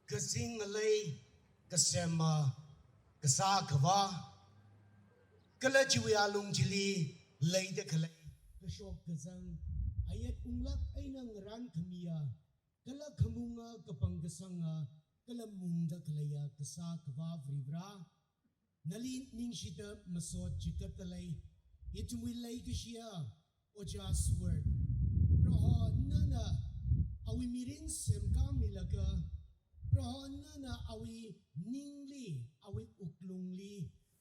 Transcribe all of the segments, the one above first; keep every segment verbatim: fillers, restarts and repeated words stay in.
Kazing ngalei, kasema, kasā khavā, kala chiwui alung chili leida khalei, kashok kazang, ayat unglak eina ngarān khamiya, kala khamunga kapang kasanga, kala mungda khaleiya kasā khavā Varivara, nali ningshida masot chigatda lei, ithumwui leikashiya Ojā Sword. Proho nana awui mirin semkāmilaga, Proho nana awui ningli, awui wuklungli,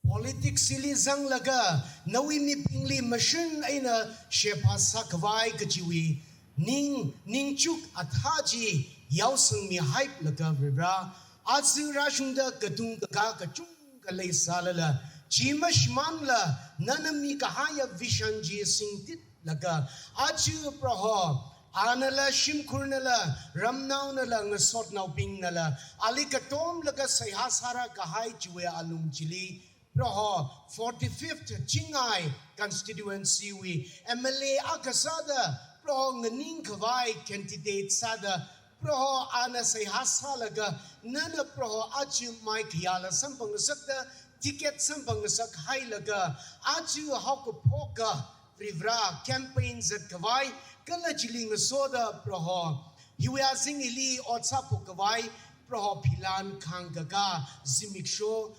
politics li zanglaga, nawui mibingli mashun eina sheba sākhavai kachiwui ning, ningchuk athā chi yaosangmi haiplaga Varivara, aja rāshungda katung kakā kachungkha leisālala, chi mashimānla, nana mikahaiya vision chi singtitlaga, aja Proho, anala, shimkhurnala, ramnaonala, ngasotnaobingnala, ali katomlaga seihā sārākahai chiwui alung chili, Proho, forty-fifth Chingai constituency wui M L A akha sāda, Proho nganingkhavai candidate sāda, Proho ana seihā sālaga, nana Proho aja mai khayāla samphangngasakda, ticket samphangngasak hailaga, aja haokaphoka Varivara campaign zatkhavai, kala chili ngasoda Proho, hiwui azing hili ot sāphokkhavai, Proho philan khangkakā zimiksho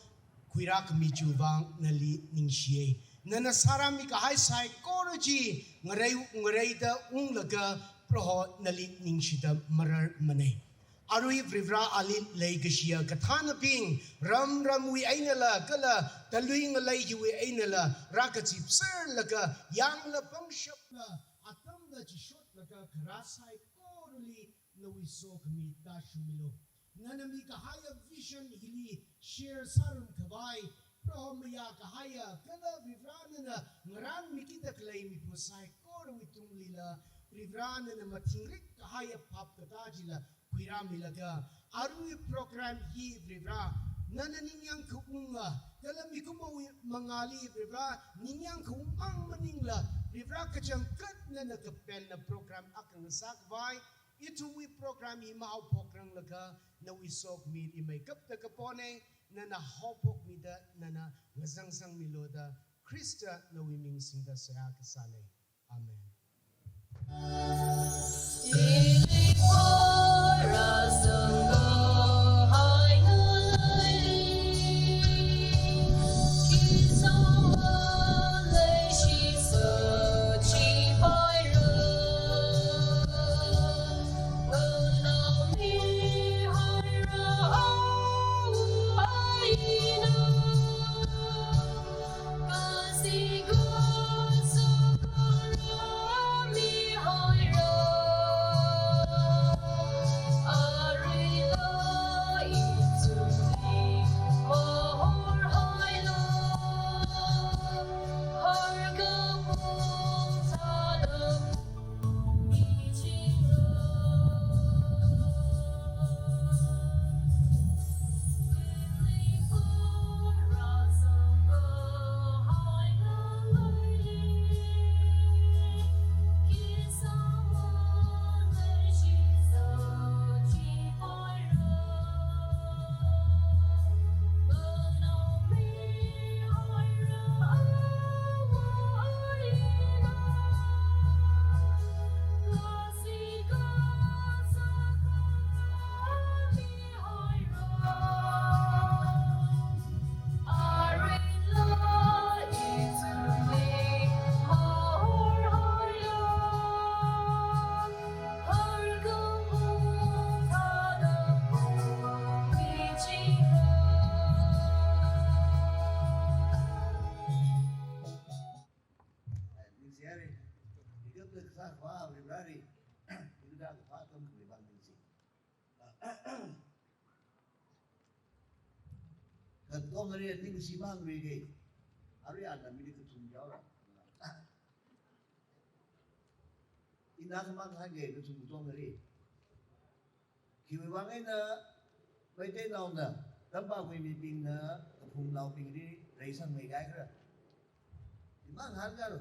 khuirākhami chiwui vang nali ningshiya. Nana sārāmikahai saikora chi ngarei, ngareida unglaga Proho nali ningshida mararmana. Arui Varivara ali leikashiya kathānabing, ram ramwui einala, kala talui ngalei hiwui einala, rākazipserlaga, yangla pangshapla, atamla chishotlaga kharā saikorali nawui sokhami tāshungmilu. Nana mikahaiya vision hili share sārumkhavai, Proho mayākahaiya, kala Varivara nana ngarānmikida khalei mipā saikorawui tunglila, Varivara nana mathingrik kahaiya phap katā chila khuirāmilaga, arui program hi Varivara, nana ningyāng khaunga, kala mikumowui mangāli Varivara, ningyāng khaung mang maningla, Varivara kachangkhat nana kapenna program akha ngasākhavai, ithumwui program hi mahaophokranglaga, nawui sokhami imeikapta kapona, nana haophokmida, nana ngazangsangmilu da, Khrista nawui ming singda seihā kasāna. Amen. Tongari ningshi mangri ke. Ari ana mili kathum yaora. Ina khamang hangge kathum tongari. Khiwuivang eina Meiteinaona, Tampakgui mibingna kaphungnaobingli reisangmeikahai khala. Imang hāngkalo.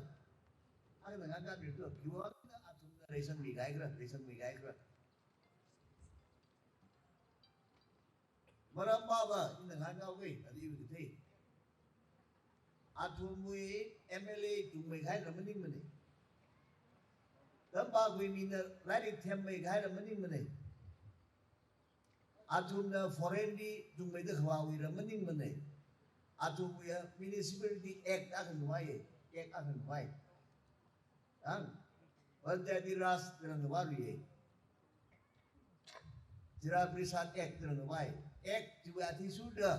Ana ngahānkābing to, khiwuivang eina athumna reisangmeikahai khala, reisangmeikahai khala. Maram pava, ina ngahānkāhaoki, ali iwui kathei. Athumwui M L A tungmeikahai khala maningmana. Tampakgui mina lairik themmeikahai khala maningmana. Athumna foreign li tungmeida khavāwui khala maningmana. Athumwui Municipality Act akha khavai, Act akha khavai. Ang, Panchayati Raj tara khavai. Zila Parishad Act tara khavai. Act chiwui athishurda.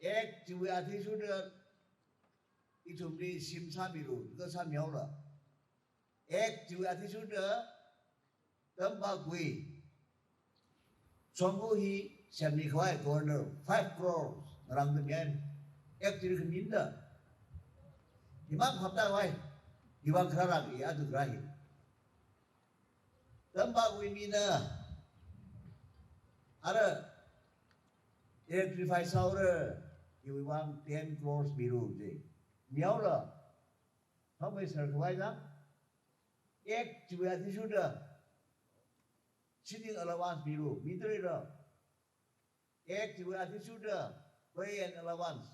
Act chiwui athishurda ithumli shim sāmilu, da sāmihaora. Act chiwui athishurda Tampakgui shongfa hi semmi khavai corner five crores ngarāngda miya. Act chili khaminda. Imang khapta vai. Iwang kharāra i adu grahi. Tampakgui mina ara electrify sāhaora, iwuivang ten crores milu je. Mihaora, how much sir khavai na? Act chiwui athishurda sitting allowance milu, mitarira. Act chiwui athishurda pay and allowance.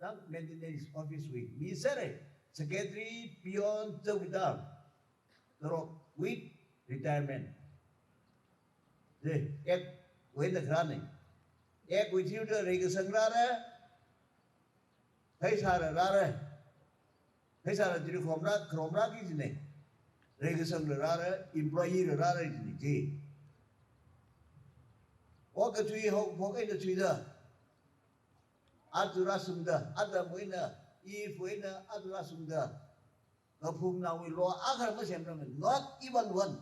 Tang maintenance office wui. Misere, secretary, peon, chowkidar. Tharok with retirement. De, Act wui eina kharāna. Act wui thishurda reikasang rāra. Pheisāla rāra. Pheisāla tiri kharomla, kharomla ki jina. Reikasangla rāra, employee la rāra jina ji. Okathui haophok eina thuida. Aja rāshungda, atamwui eina, iwui eina aja rāshungda. Kaphungnaowui law akha masemrang, not even one.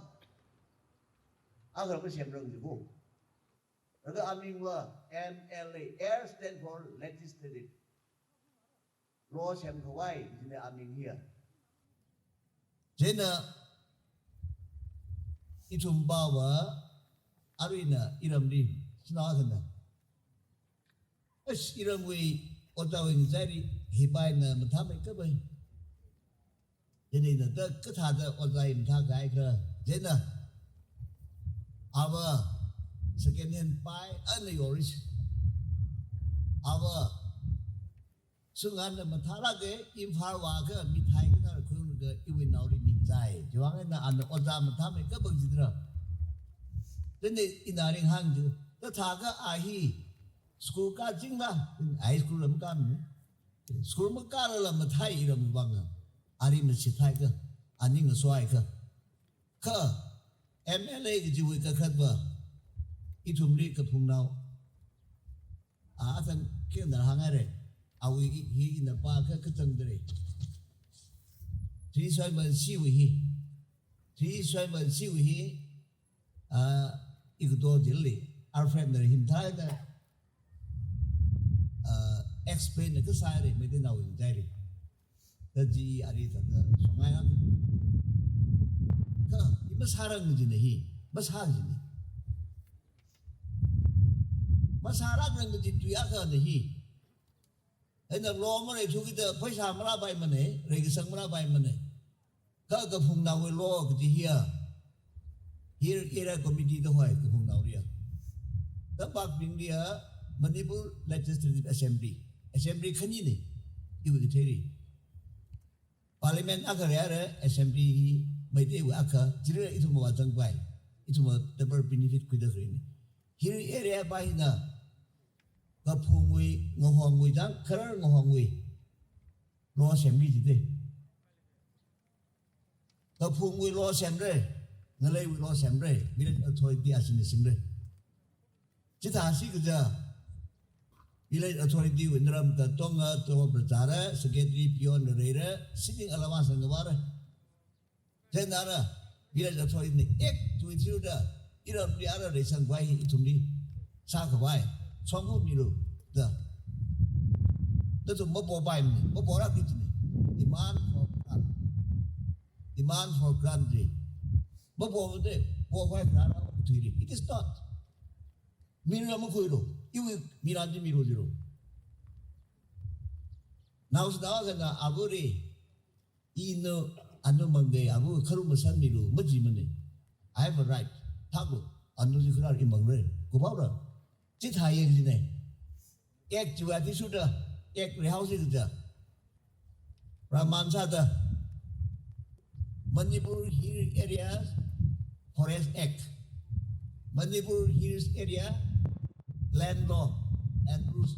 Akha masemrang jibo. Laga amingva M L A, L stand for legislative. Law semkhavai, jina aming hiya. Chieina ithum pava, aruina iramli, sina akhana. As iramwui, ojāwui ngachaili, hipaina mathāmeikapai. Chieina ina ta kathāda ojā hi mathākahai khala. Chieina ava second hand pai ana yorish. Ava sungana mathālāka, Imphal vākha mithai kathar khunga iwui naoli michai. Chiwuivang eina ana ojā mathāmeikapa jidra. Chieina ina ringhāng ji. Kathākha a hi school kāchingla, high school lam kāmi. School makālala mathai iramwui vang. Ari mashithaika, aning ngasohaika. Kha M L A kajiwui kakhatva, ithumli kaphungnao. A, athang kenda hānghaira. Awui hi ina pākha kachangdalei. Three seven C wui hi. Three seven C wui hi. A, ikato jilli, Alfred na himthaida, a, explain na kasāra, Meiteinaowui ngachaili. Taji ari ta ta songai na. Kha, i masārang jina hi, masā jina. Masārang kaji tui akha na hi. Eina law maleithu kida pheisā marāpaimana, reikasang marāpaimana. Kha kaphungnaowui law kaji hiya. Hill Area Committee da hoi kaphungnaoliya. Tampakbingliya Manipur Legislative Assembly. Assembly khanina. Iwui katheili. Parliament akha leiya, Assembly hi Meiteiwui akha, chili ithumva zangpai. Ithumva double benefit khuida khalei ni. Hill Area pa hina. Kaphungwui, ngahongwui jang, kharar ngahongwui. Law semki jida. Kaphungwui law semra, ngaleiwui law semra, village authority ashina semra. Chithāsi kaja, village authority wui naram katonga, tolopla zāra, secretary, peon la leira, sitting allowance la ngavāra. Chieina ara, village authority na act tui thiuda, iramli ara reisangkhavai hi ithumli sākhavai. Songkhuimilu da. Nathum mapopaimana, maporāki jina. Demand for grant. Demand for grant ji. Mapomade, pokhavai kharā thuili. It is not. Mira makhuilu. Iwui mira ji milu jilo. Naoshinao akhana avali, ina anu mangai, avu kharu masanmilu, majimana. I have a right. Thaklu, anu chi kharar i mangra. Kuphaora. Chithāya kajina. Act chiwui athishurda, Act rehouse kaja. Praman sāda, Manipur Hill Areas Forest Act, Manipur Hills Area Land Law and Rules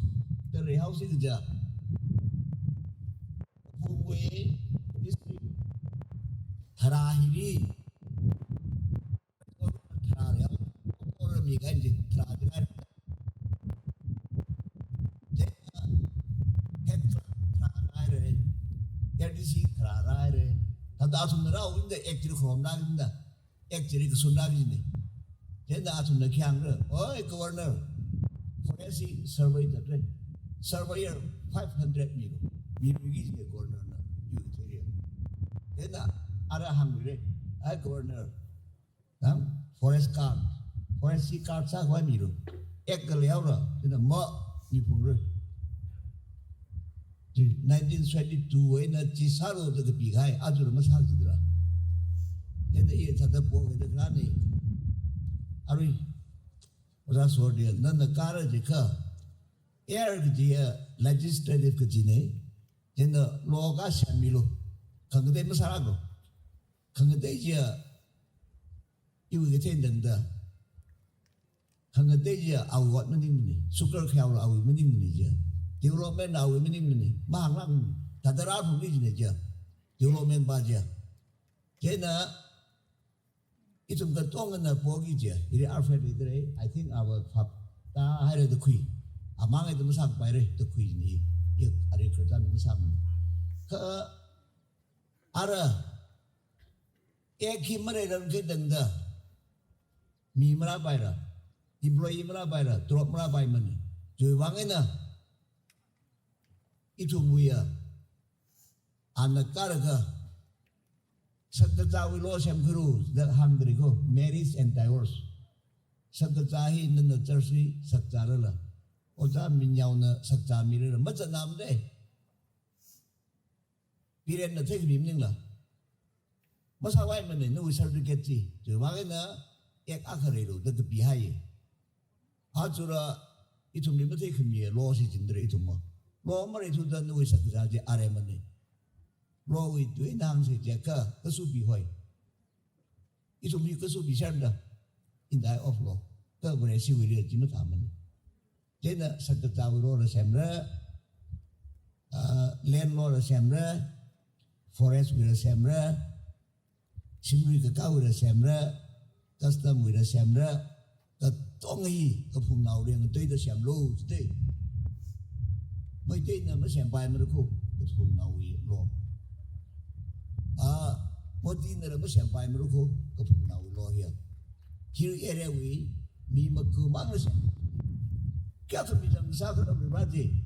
da rehouse kaja. Phungwui district tharā hili, tharā rehouse, or mi kaji tharā dingai. Chieina head clerk tharā rāhaira, L D C tharā rāhaira. Thāda athumna rāhaoda Act chi khorumda, Act chi kashun rāki jina. Chieina athumna khi hāngra, oi Governor, forest hi survey tatra. Surveyor five hundred milu. Miluiki jina Governor na, yu theira. Chieina ara hāngmira, ai Governor, nang forest guard, forest guard sākhavai milu. Act kaleola, chieina ma, miphungra. Chi nineteen seventy-two eina chi sālu da kapikahai, ajala masā jidra. Chieina i thāda pokida khalei. Arui, Ojā Sordi, nana kara jiakha, air kajiya legislative kajina. Chieina law akha semmilu. Khangatei masālu. Khangatei chiya iwui kathei tangda. Khangatei chiya awui ot maningmana. Sugar khayaola awui maningmana chiya. Development awui maningmana. Mahānglākmana. Thāda rāphungki jina chiya. Development pa chiya. Chieina ithum katongana poki chiya. Hili Alfred leidalei. I think ava phap tāhaira da khui. Amang eina masāpaira da khui jina. I, i arui khararchan masāmana. Kha ara, Act hi maleirangkhui tangda, mi marāpaira, employee marāpaira, drop marāpaimana. Chiwui vang eina, ithumwui ya, ana kara kha, shakkazāwui law semkhuilu da hāngdalei ko, marriage and divorce. Shakkazā hi nana church li shakzārala, Ojā Minyaona shakzāmirala, machanamde. Parent na theikhami maningla. Masāpaimana nawui certificate chi. Chiwui vang eina Act akha leilu da kapihai. Ajala ithumli matheikhami law chi jindalei ithumva. Law maleithuda nawui shakkazā chi aremana. Law wui tui eina hāngsa jiakha kasupi hoi. Ithum hi kasupi sharda, in the eye of law. Kha Varewui lila chi mathāmana. Chieina shakkazāwui lawla semra, ah, land lawla semra, forest wuila semra, shimlui kakāwuila semra, custom wuila semra, katonga hi kaphungnao lengtuida semlu jidalei. Meiteina masempaimara ko, kaphungnaowui law. Ah, Modinala masempaimara ko, kaphungnaowui law hiya. Hill area wui mi maku mangna sem. Kayākha mi zangsa kha Varivarā chi.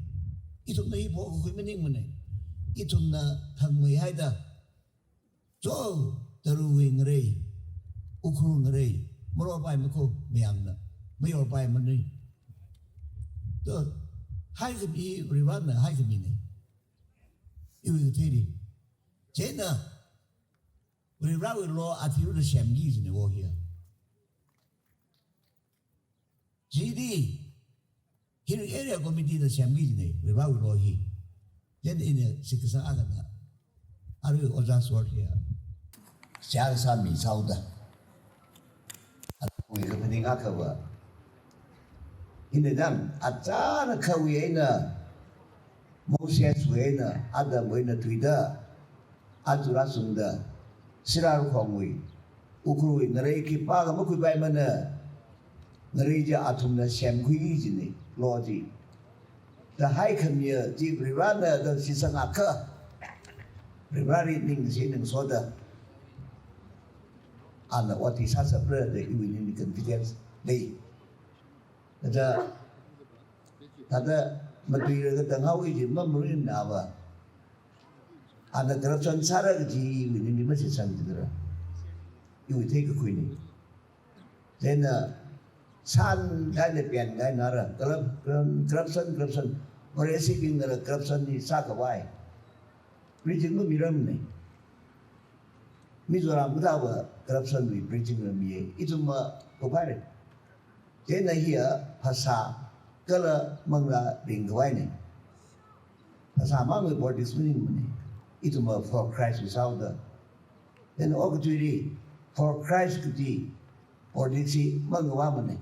Ithumna hi phokakhui maningmana. Ithumna thangmeihaida, cho, Taruwui ngarei, Ukhrul ngarei, maropaimara ko mayarna, mayorpaimana. To, haikhami Varivarāna haikhamina. Iwui katheili. Chieina, Varivarāwui law athishurda semki jina wo hiya. Chili, Hill Area Committee na semki jina, Varivarāwui law hi. Chieina ina shitkasang akhana, arui Ojā Sor hiya, seihā sāmi sāhaoda. Awui kaphaning akhava, ina dang, achāna khawui eina, Moseswui eina, Adamwui eina thuida, aja rāshungda, Sirarakhongwui, Ukhrulwui ngarei khipākha makhuipaimana, ngarei chi athumna semkhui jina, law chi. Da haikhamiya chi Varivarāna da shitsangakha, Varivarāli ningshi ningsoda, ana ot hi sāshapra da iwui ningli confidence lei. Kaja, Thāda matuilaga tanghaowa chi mamarinna va. Ana corruption sāra kaji iwui ningli mashitsang jidara. Iwui theikakhuina. Chieina sāngaina piangaina ra, corrup-, corruption, corruption. Varesibingnala corruption hi sākhavai. Preaching mamiramna. Mizoram kathāva corruption wui preaching la miya. Ithumva kuphaira. Chieina hiya phasā kala manglā ringkhavaina. Phasā mangwui politics maningmana. Ithumva for Christ wui sāhaoda. Chieina okathuili for Christ kaji politics hi mangavāmana.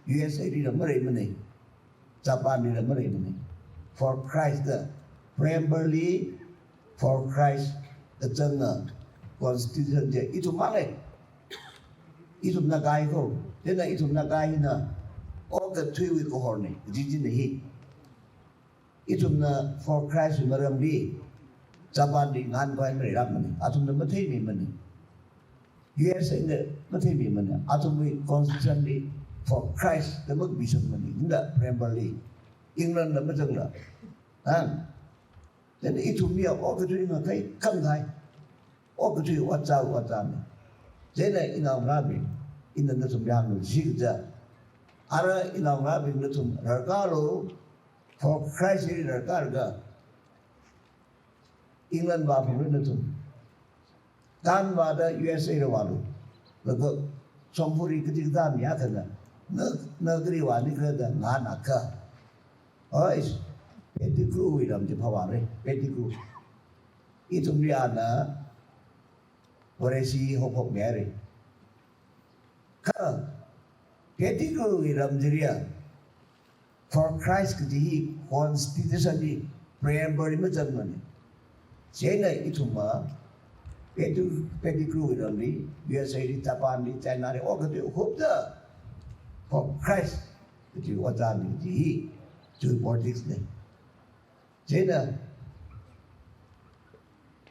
U S A lila maleimana. Japan lila maleimana. For Christ da preamble li for Christ da zanga constitution chi ithum mangna. Ithum Naga hi ko. Chieina ithum Naga hina okathuiwui kahorna. Jijina hi. Ithumna for Christ wui maramli Japan li ngahānkhavai maleirāmana. Athumna matheimimana. U S A na matheimimana. Athumwui constitution li for Christ da makapisangmana. Hithāda preamble li. England la mazangla. Ha? Chieina ithum miya okathui ngakhai khamkhai. Okathui ot sā ot sāna. Chieina inaongarābing, ina nathum yanglu jikaja. Ara inaongarābing nathum rarkālu, for Christ li rarkālaga. England vāphunglu nathum. Kanvāda U S A la vālu. Laga Shongfali kaji kathā mi akhana. Na, na kali vāni khala da ngahānakha. Oi, Pettigrew wui ram chi phavāra, Pettigrew. Ithumli ana Varesi haophokmihaira. Kha Pettigrew wui ram chiliya for Christ kaji hi constitution li preamble li mazangmana. Chieina ithumva Pettigrew, Pettigrew wui ramli, U S A li, Japan li, China li, okathui hupda for Christ kaji ot sāna kaji hi, chiwui politics na. Chieina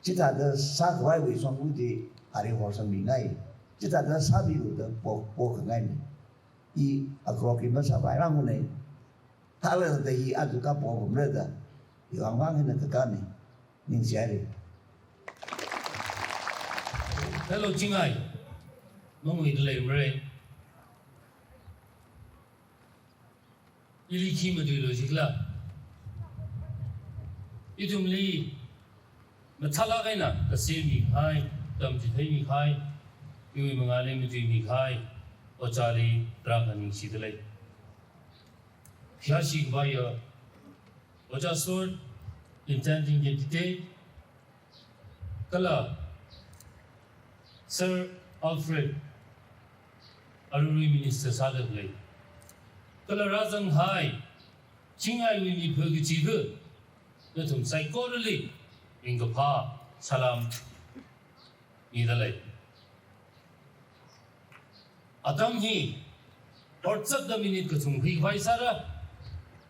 chithāda sākhavaiwui shongfa chi ari horsangmingai. Chithāda sāmilu da po, pokhangaina. I akhorok hi masāpairangmana. Thālala da hi aja kapopamra da. Iwui vang vang hina kakāna. Ningshihaira. Hello, Chingai. Mangui dalei mre. Ili khi matuilu jikhala. Ithumli mathālāk eina kasem mikahai, tamchitheimikahai, iwui mangāli matuimikahai, ojāli tarākha ningshidalei. Khayāshi khavaiya, Ojā Sir, Intending Deputy, kala Sir Alfred, aruirui Minister sāda khalei. Kala rāzanghai, Chingaiwui mipha kachiva, nathum saikorali, ringkaphā, salam, midalei. Atam hi, horchakda minute kachungkha khavai sāra,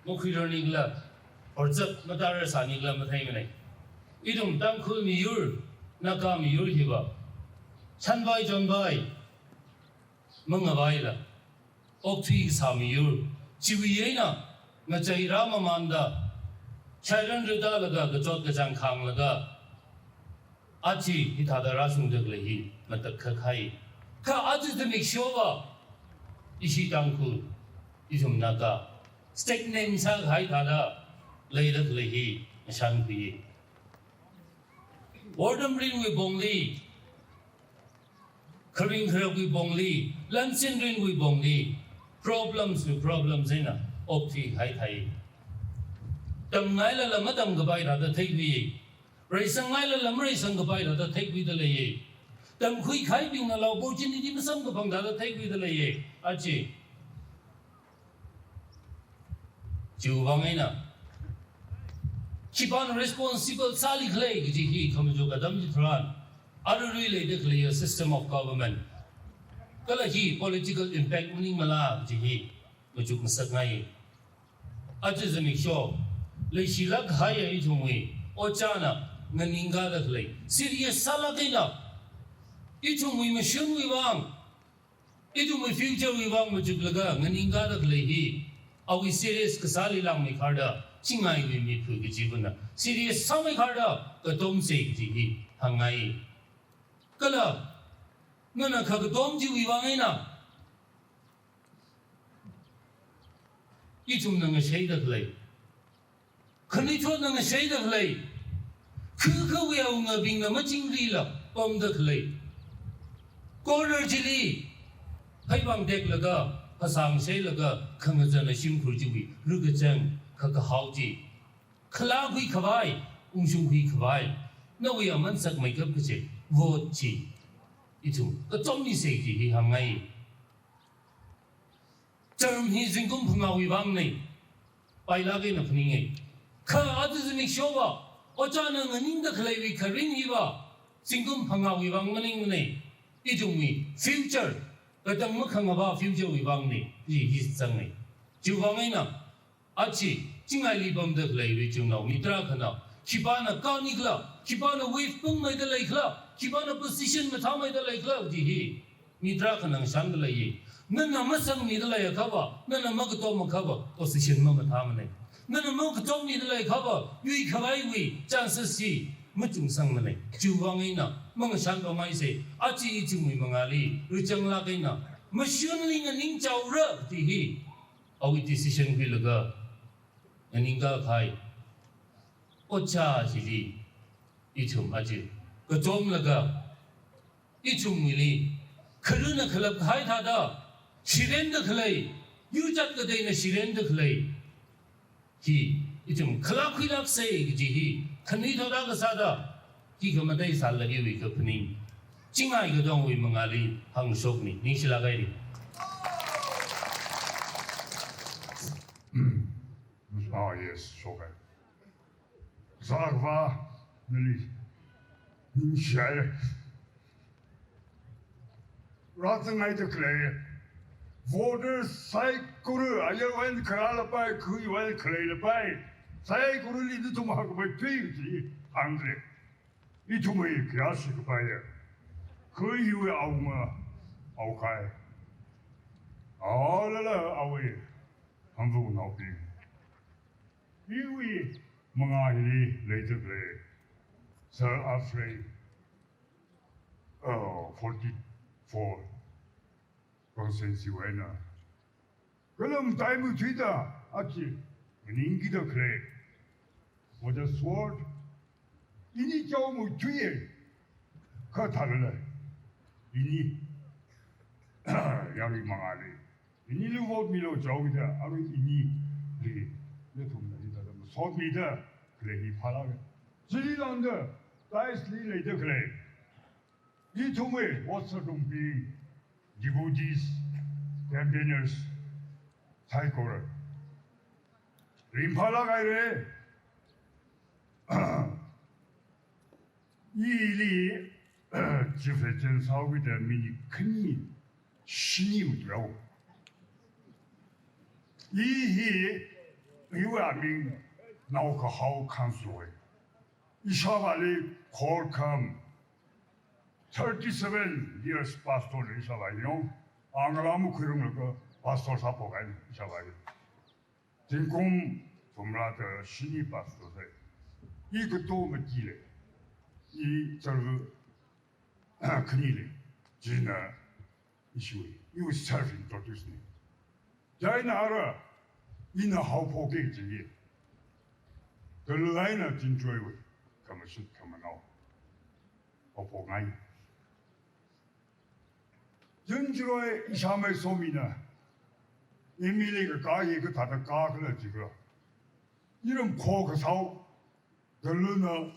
makhuirarnikhala, horchak matārar sānikhala matheimanei. Ithum Tangkhul miyur, Naga miyur hiva, shanvai chonvai mangavaila, okthui kasā miyur, chiwui eina, ngachei rāmamānda, shairan rida laga, kachot kachāng khānglaga, aja hithāda rāshungda khalei hi matakhak kahai. Kha aja zimiksho va, ishi Tangkhul, ithum Naga, stagnant sākahai thāda leida khalei hi ngashankhui. Wortam rinwui pongli, kharing kharapwui pongli, lansin rinwui pongli, problems wui problems eina okthui kahai thai. Tamngailala matamkapai thāda theikhui. Reisanglaga lam reisangkapai thāda theikhuida leiya. Tamkhui kahaibingnala opportunity masamkaphang thāda theikhuida leiya. Aja. Chiwui vang eina, khipāna responsible sālikhala kaji hi khamachuk atam chitharan, aruirui leida khaleiya system of government, kala hi political impact maningmala kaji hi machuk ngasakngai. Aja zimiksho, leishilāk kahaiya ithumwui, ojāna nganingkāda khalei, serious sālāk eina, ithumwui mashunwui vang, ithumwui future wui vang machuklaga nganingkāda khalei hi, Awui serious kasāli langmeikharda, chingaiwui miphu kaji vana serious sāmeikharda katomsa kaji hi hāngngai. Kala, nana khakatom chiwui vang eina ithumna ngashaida khalei, khanuithotna ngashaida khalei, kha khawui awungabingna machingrila pamda khalei corner chili, pheiphang teklaga, phasā ngashailaga, khangazana shimkhur chiwui rukachang khakahao chi, khalakhui khavai, ungshungkhui khavai, nawui aman sakmeikap kachi vote chi ithum katomisa kaji hi hāngngai. Term hi zingkum phangāwui vangna, pailāk eina phaninga. Kha aja zimiksho va, ojāna nganingda khaleiwui kharing hi va, zingkum phangāwui vang maningmana. Ithumwui future, katang makhangava future wui vangna, hi hi zanga. Chiwui vang eina, aja, chingaili pamda khalei richungnao mi tarākhana, khipāna kāni khala, khipāna wave pungmeida lei khala, khipāna position mathāmeida lei khala kaji hi mi tarākhana ngashanda leiya. Nana masangmida leiakha va, nana makatomkha va, position mamathāmana. Nana makatomida leiakha va, yuikhavaiwui chances chi machungsangmana. Chiwui vang eina mangashan pamhaisa, aja ithumwui mangāli, richanglāk eina, mashunli nganingchaora kaji hi awui decision khuilaga, nganingkahai ojā chili ithum aja katomlaga, ithumwuili kharuna khalap kahai thāda, shirenda khalei, yujat kateina shirenda khalei hi ithum khalakhuilāksa kaji hi khanuithot akha sāda, hi khamatei sālala iwui kaphaning, chingai katongwui mangāli hāngshokna, ningshilāk haira. Ah, yes, shokhai. Zākhavā nali ningshihai. Rāzangngaida khalei voters saikora, ayarwui eina kharā lapai, khuiwui eina khalei lapai, saikorali nathum hakmeithui kaji hāngda lei. Ithumwui khayāshi kapaiya, khuiwui awunga, awukhai, awulala awui hanvuknaobing, iwui mangā hili leida khalei Sir Alfred, uh, forty-four constituency wui eina kala mataimei thuida aja nganingkida khalei, with a sword, ini chaomeithuiya, kha thālala ini, yarui mangāli inili vote milo chaokida, arui inili nathumna hithāda masotmida khalei hi phālāka. Chili lāngda, dais li leida khalei ithumwui ot sāthumbing, devotees, campaigners saikora ringphālāk haira. Ili, chief agent sāhaokida minute khani shini wutrao. I hi, iwui aming Naokahao Khangsui. Ishāvāli khorkham, thirty-seven years pastor li ishāvā yong, angala makhuirunglaga pastor sāphok haina ishāvāli. Zingkum thumrāda shini pastor sāi. I kato mati lei. I chār khani lei. Chieina ishiwui, iwui self introduce na. Chieina ara, ina haophoka kaji hi, Tala eina Chinchoiwui khamashit khamanao haophokngai. Chinchoi ishāmei Somina M L A kakā hi kathāda kākhala jiakha, iram khokasā, Talana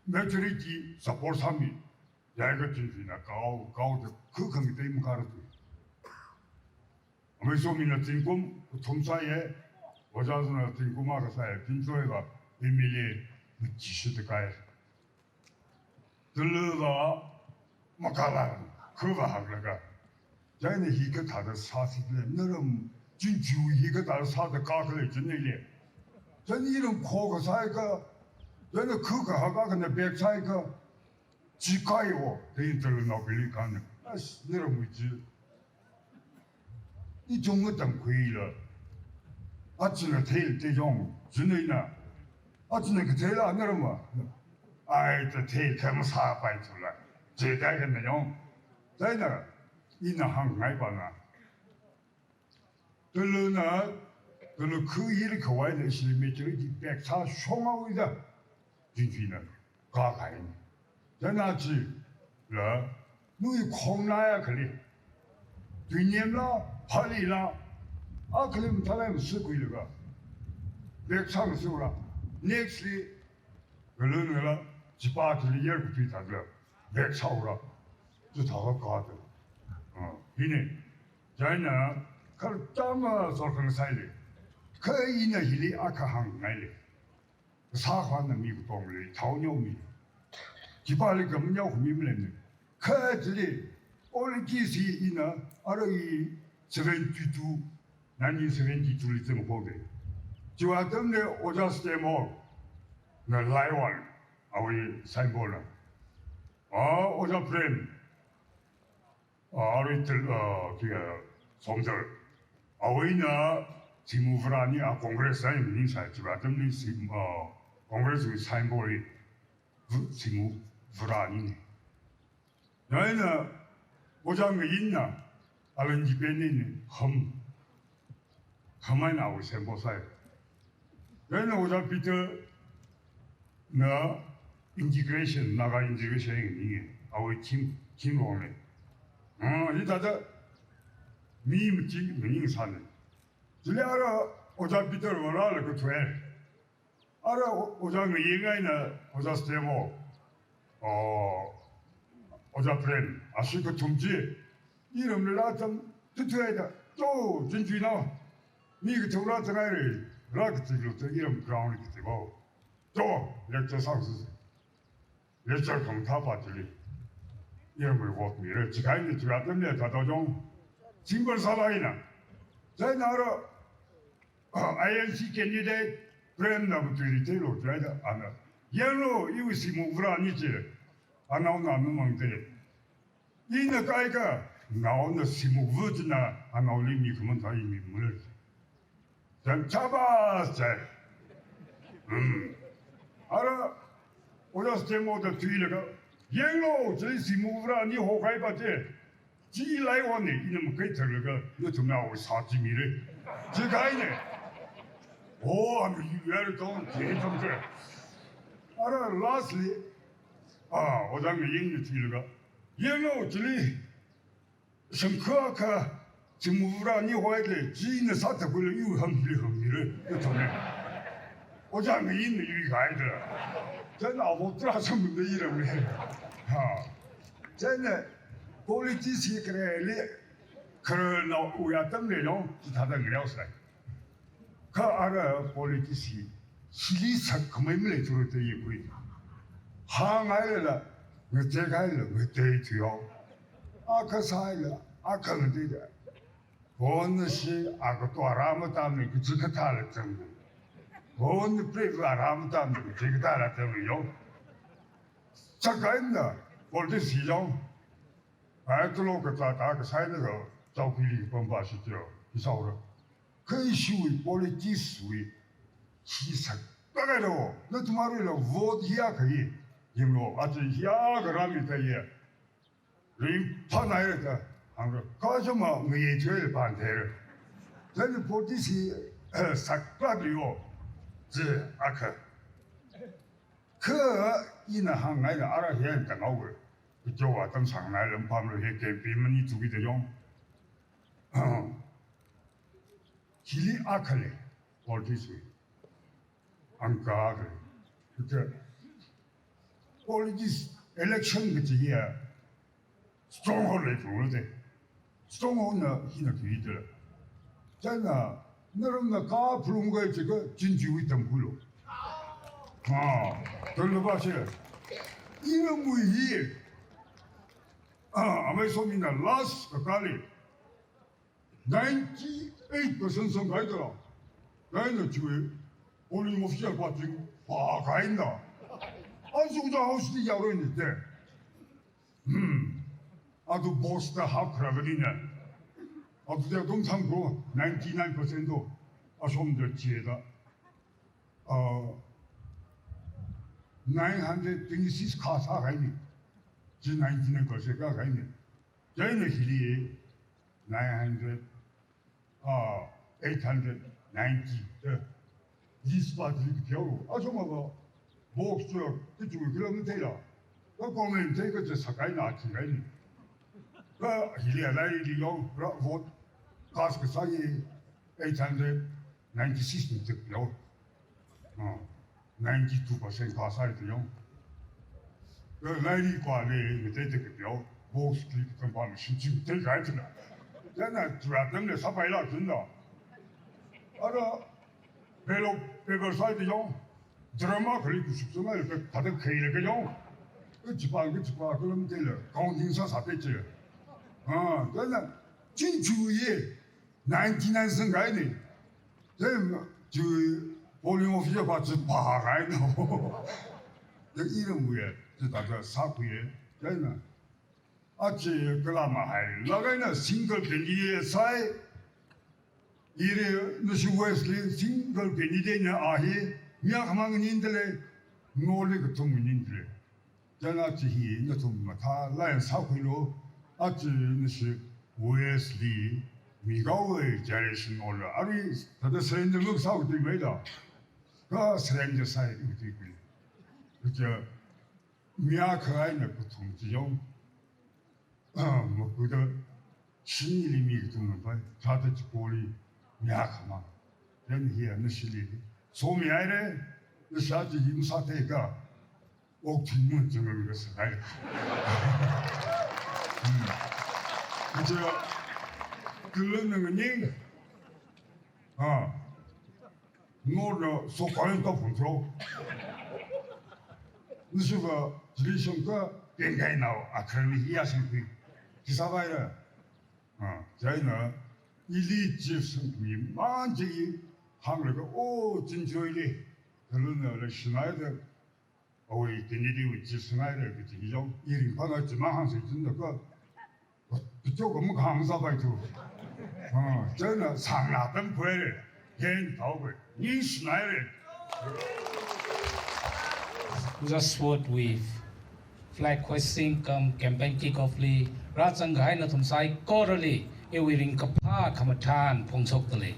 majority support sāmi, jiakha Chinchoina kao, kaoda kha khangatei makāra tui. Amei Somina zingkum kathum sāya, Ojā Zana zingkum akha sāya, Chinchoiva M L A machishida kāya. Talava makāla, khava haklaga. Chieina hi kathāda sāsi lei, naram Chinchoi hi kathāda sāda kākhala jinei lei. Chieina iram khokasā akha, chieina khakahak akhana bek sā akha, chi kāya o, da ina Talanaobingli kahāngna. As, naramwui chi Ithum matamkhuila, achina theila tejong, china ina, achina katheila anarma, ai ta thei kha masāpaithula, je dai khanayong. Chieina, ina hāngngai pana. Taluna, talu khu hili khavai na ishili majority pek sā shongawida. Jinjina, ka kaini. Chieina chila, nui khongnai akhali. Tuinemla, phalila, akhali mathālai masukuilaga. Pek sā masura. Next li, galun gala, chipa chili yer kutui thāda. Pek sāura. Chithākha kata. Ah, hini. Chieina, khartama sorkang saili. Kha ina hili akha hāngngaili. Sākhana mi katongli, thao nyaomi. Chipali kam nyaomi maleimana. Kha chili, politics hi ina, arui seventy-two, nineteen seventy-two li zanghaoda. Chiwui atamli Ojā Stemol, na laiwan, awui symbol na. Ah, Ojā Prem, ah, arui til, ah, kia, Somdal. Awuina Simu Varani a Congress eina ningsai chiwui atamli Sim, ah, Congress wui symbol hi v-, Simu Varani ni. Chieina, Ojā Ngayinna, ala independent ni, ham. Ham eina awui symbol sai. Chieina Ojā Peter na integration, Naga integration ni, awui team, team rong ni. Ah, hithāda, mi mati, mi ningsani. Chili ara Ojā Peter vāra la kathuai. Ara o-, Ojā Ngaying eina Ojā Stemol. Oh, Ojā Prem, ashi kathum chi. Iramli rācham, tuthuida. To, jinjui nao. Mi kathum rāchang haira. Rā kathik lo to, iram ground li kathik o. To, lecture sāsi. Lecture khamathā pa chili. Iramwui vote mira. Chikaini chiwui atamli thāda jong. Simple sālaina. Chieina ara, I N C candidate Prem na matuili theilo chieina ana. Yanglu, iwui Simu Varani chi. Anaona mamangda. Ina kaikha, naona Simu Varani china, anaoli mi khamatha i mi mula. Chang chabas chai. Hmm. Ara, Ojā Stemol da tuilaga, yanglu, chi Simu Varani hokahai pa chi. Chi laiwan ni, ina makaitharlaga, nathumna o sā chi mira. Chikaini. Oh, I'm very tall, chi tam chi. Ara, lastly, ah, Ojā Ngayingna tuilaga, yanglu, chili, shangkha kha, Simu Varani hoida, china sāthakhuilaga, yu ham hili ham mira, nathumna. Ojā Ngayingna yuikahaida. Chieina avo tra samda iramli. Ha. Chieina, politics hi khareli, kharanaowui atamli no, chithāda ngaleosai. Kha ara politics hi, hili sakkhamei maleithura da yekhui. Hānghailala, ngateikhailala, ngateithuihaowa. Akha sāhailala, akha ngateida. Kona shi, akha to ara matamli, kachi kathāla chang. Kona pri ara matamli, kachi kathāla chang yo. Chakaina, politics hi yo. Ai, talo kathā thā kasāna ga, chao kili pamba shi teo, hi saura. Kha ishiwui politics wui, hi saklāk kahai lo, nathum aruila vote hiya kahi, yanglu, achi hiya karāmi ta ye. Ringphānai ta, hāngra, kachama ngayi choi pāntheira. Then politics hi, eh, saklāk li yo, chi akha. Kha ina hāngngaila ara hiya tanghaowa. Kachowa tamsang nai lam pamlu he campaign mani tukida jong. Hili akhali, politics wui. Angka akhali. Kaja politics election kaji hiya stronghold lei phunglu de. Stronghold na hina khuida. Chieina, naramna ka phalung kahai chi kha, Chinjiwui tamkhuilu. Ah, tolva shi. Iramwui hi. Ah, amei somina last kakali. Ninety-eight percent samkahaida. Chieina chiwui polling official pa ching, pa kahaina. Aja house li yaroini de. Hmm. Atu boss da hapkharā maningna. Athumda athum thangkho, ninety-nine percent to, ashomda chida, uh, nine hundred twenty-six khā sākahaina. Chi ninety-nine percent kākahaina. Chieina hili nine hundred, ah, eight hundred ninety, eh, list pa chi kapheo. Ashomava box to, kachu kilo matheila. Ka comment thei kachi sākahaina, chikahaina. Ka hili lairili yong, ra vote cast kasā hi eight hundred ninety-six mi chiklo. Ah, ninety-two percent pass sāi to yong. Ka lairi kwa le, mi te te ke pyo, box clip kan pa mi shin shin te kai tuna. Chieina tura tam le sāpaila tuna. Ara, ballot paper sāi to yong. Drama kali kushuk sāngai le, ka ta kai le ka yong. Ka chipa, ka chipa, ka lam te le, counting sāsā te che. Ah, chieina, chin chu ye. Ninety-nine sākahaina. Then, chi polling officer pa chi pākahaina. Then iramwui, chi thāda sākhuiya. Chieina, achi kala mahai. Lākahaina single candidate sāi. Iri nashi West li single candidate na ahi. Mi akhamang nindale. Noli kathum nindale. Chieina achi hi nathum mathālāk eina sākhuilu, achi nashi West li mi kawe generation ol, arui thāda surrender luk sākhuimeida. Ka surrender sākhuimeida. Kaja mi akha eina kathum chi yong. Ah, makuda shinli mi kathum pai, thāda chikoli mi akhamang. Then hi nashili. Somihaira, nashi achi hi masātheika. Okthui mun chang mi kasāngai. Hmm. Kaja, kala nang ning. Ah. Nona sokhoi to control. Nisuva tradition ka pengai nao akharmi hiya singpi. Kisavaira. Ah, chieina ili chief singpi man chi hānglaga o chinjoili. Kaluna la shinaida. Awui candidate wui chief sāngaira kaji yong, iring pala chima hāngsei chunda ka, kacho ka muk hāngsāpai tu. Ah, chieina sāngna tam khuire, hen tau khui, ningshinaire. Just what we flag hoisting cum campaign kick-off li, rāzangkahai nathum saikorali, iwui ringkaphā khamathān phongshokdalei.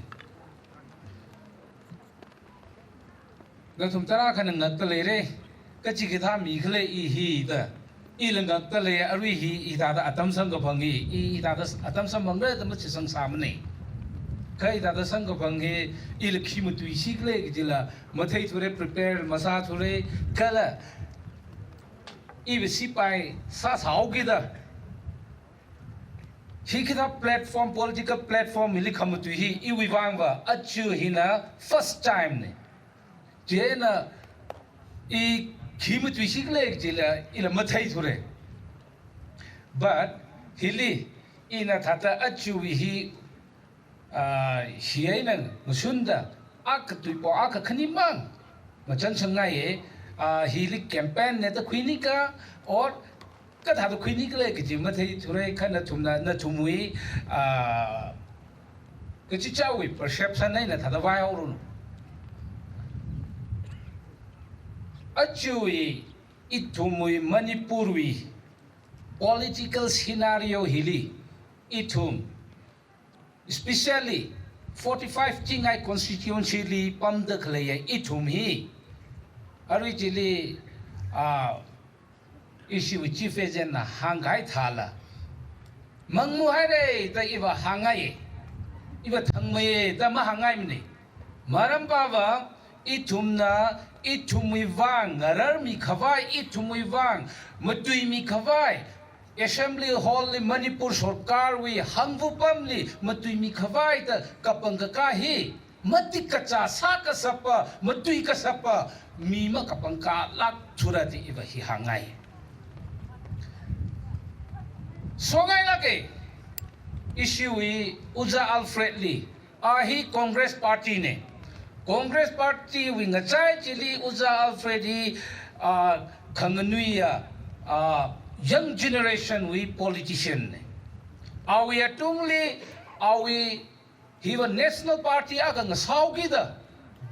Nathum tarākhana ngakta leira, kachi kathā mikhala i hi da. Ila ngakta lei arui hi, hithāda atam samkaphang hi, i hithāda atam samphangra da machisangsāmana. Kha hithāda samkaphang hi, ila khi matuisikhala kajila, matheithura, prepare masāthura, kala iva sipai sāsāhaokida. Hikathā platform, political platform hili khamatui hi, iwui vangva, aja hina first time na. Chieina, i khi matuisikhala kajila, ila matheithura. But, hili, ina thāda aja hi, ah, hi eina mashunda, akha tuipo, akha khanimang. Machanchangngaiya, ah, hili campaign na da khuinika, or kathāda khuinikhala kaji matheithura, kha nathumna, nathumwui, ah, kachichāwui perception eina thāda vaihaoranu. Aja hi ithumwui Manipurwui political scenario hili ithum, especially forty-five Chingai constituency li pamda khaleiya ithum hi, arui chili, ah, ishiwui chief agent na hāngkahai thāla, mangmuhaira da iva hāngngai, iva thangmei da mahāngngaimana. Maram pava, ithumna, ithumwui vang ngararmikhavai, ithumwui vang matuimikhavai, Assembly Hall li Manipur Sarkarwui hangvapamli matuimikhavai da kapangkakā hi, matik kachā sākashapa, matui kashapa, mi makapangkālākthura da iva hi hāngngai. Songailāka, ishiwui Ojā Alfred li, a hi Congress Party na. Congress Party wui ngachai chili Ojā Alfred hi, ah, khanganuiya, ah, young generation wui politician na. Awui atungli, awui hiva National Party akha ngasāhaokida,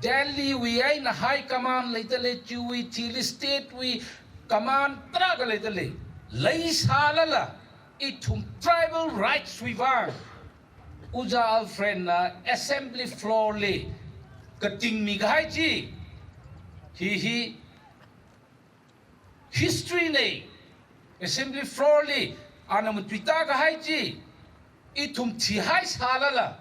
Delhi wui eina high command leidalei, chiwui thili state wui command tarākha leidalei. Leisālala, ithum tribal rights wui vang Ojā Alfred na assembly floor li katingmi kahai chi, hi hi history nei. Assembly floor li ana matuitākahai chi, ithum thihaisālala,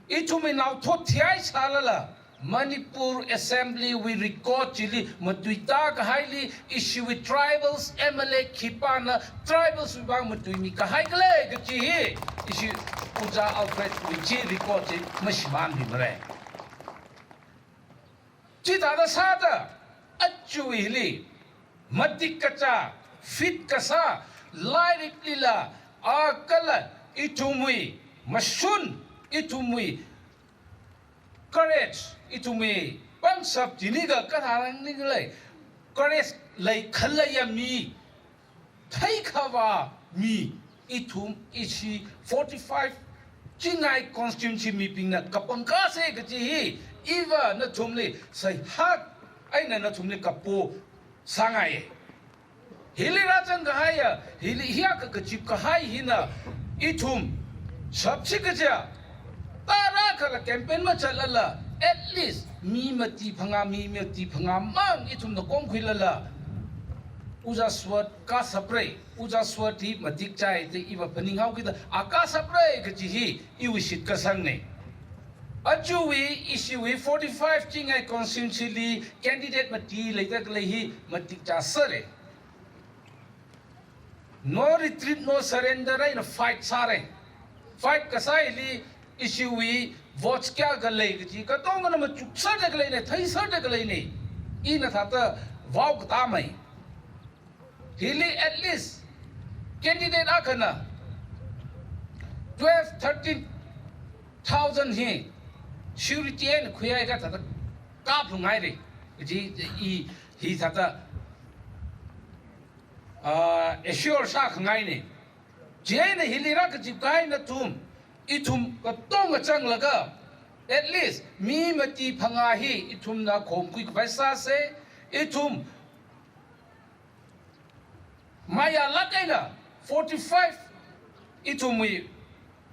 ithumwui naothot thihaisālala, Manipur Assembly wui record chili matuitākahaili, ishiwui tribals M L A khipāna tribals wui vang matuimi kahai khala kachi hi, ishi Ojā Alfred wui chi record chi mashimānmimara. Chithāda sāda, aja hili matik kachā, fit kasā, lairiklila, a kala ithumwui mashun, ithumwui courage, ithumwui pangshap chili ka kathānang ni khalei, courage leikhaleiya mi, theikhavā mi, ithum ishi forty-five Chingai constituency mibingna kapangkāsa kachi hi, iva nathumli seihā eina nathumli kapo sāngai. Hili rāzangkahaiya, hili hiyākha kachip kahai hina, ithum shapshi kaja, tarākhala campaign machatlala, at least mi mati phangā, mi mati phangā mang ithumna komkhuilala, Ojā Sword kāshapra, Ojā Sword hi matik chai da iva phaninghaokida, a kāshapra kachi hi iwui shitkasangna. Ajawui, ishiwui forty-five Chingai constituency li candidate mati leida khalei hi matik chāsāra. No retreat, no surrender eina fight sāra. Fight kasā hili ishiwui votes kayākha lei kachi katongana machuksāda khaleina, theisāda khaleina. Ina thāda vaokatāmei. Hili at least candidate akhana twelve, thirteen thousand hi security eina khuihaiakha thāda kaplungaira. Kachi i hi thāda, ah, assure sākhangaina. Chieina hili rākachipkahai nathum, ithum katonga zanglaga, at least mi mati phangā hi ithumna khomkhui khavai sāsa, ithum mayālāk eina forty-five ithumwui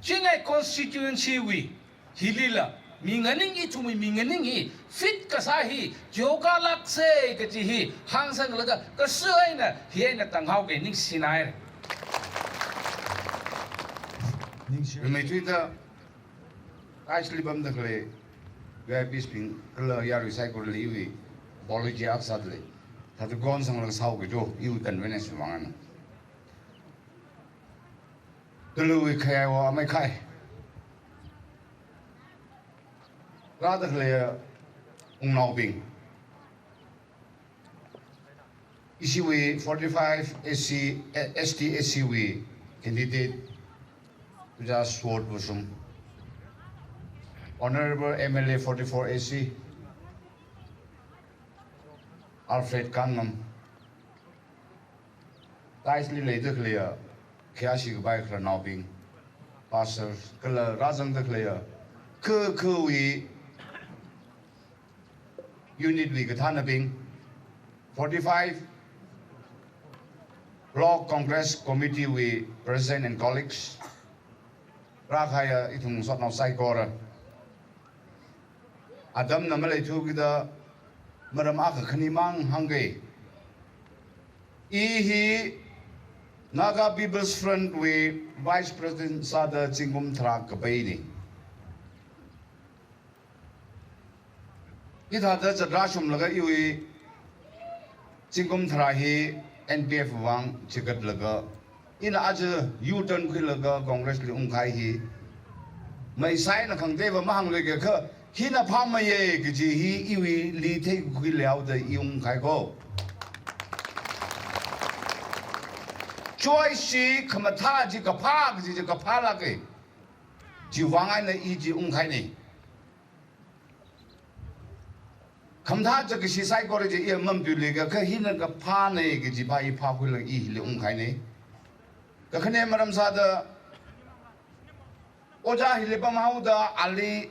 Chingai constituency wui hilila mi nganing, ithumwui mi nganing hi fit kasā hi chihokalāksa kachi hi hāngsanglaga kashi eina hi eina tānghaoki, ningshinaira. Ningshi. Rimeithuida, aishli pamda khalei V I Ps bing kala yarui saikorali iwui apology akha sādalei. Thāda gonsanglaga sāhaoki jo, iwui convenience vang eina. Taluwui khayaiwo amei khai. Rāda khalei wungnaobing, ishiwui forty-five S C, eh, S T S C wui candidate Ojā Sword Vashum, Honorable M L A forty-four S C Alfred Kangam, Taishli leida khaleiya khayāshi kapai khararnaobing, pastor, kala rāzangda khaleiya kha khawui unit wui kathānabing, forty-five Block Congress Committee wui President and colleagues, rākahaiya ithum sotnao saikora. Atamna maleithu kida maram akha khani mang hāngki. I hi Naga People's Front wui Vice President sāda zingkum tharā kapaina. Hithāda zatrāshunglaga iwui zingkum tharā hi N P F vang chigatlaga, ina aja U-turn khuilaga Congress li ungkahai hi maisai na khangateiva mahāngluiki kha, hina phāmeiya kaji hi iwuili theikhuihaoda i ungkahai ko. Choice chi khamathā chi kaphā kaji chi kaphālāka. Chiwui vang eina i chi ungkahaina. Khamathā chi kashi saikora chi i mamatuiluiki kha hina kaphāna kaji pa i phākhuilaga i hili ungkahaina. Kakhane maram sāda Ojā hili pamhaoda ali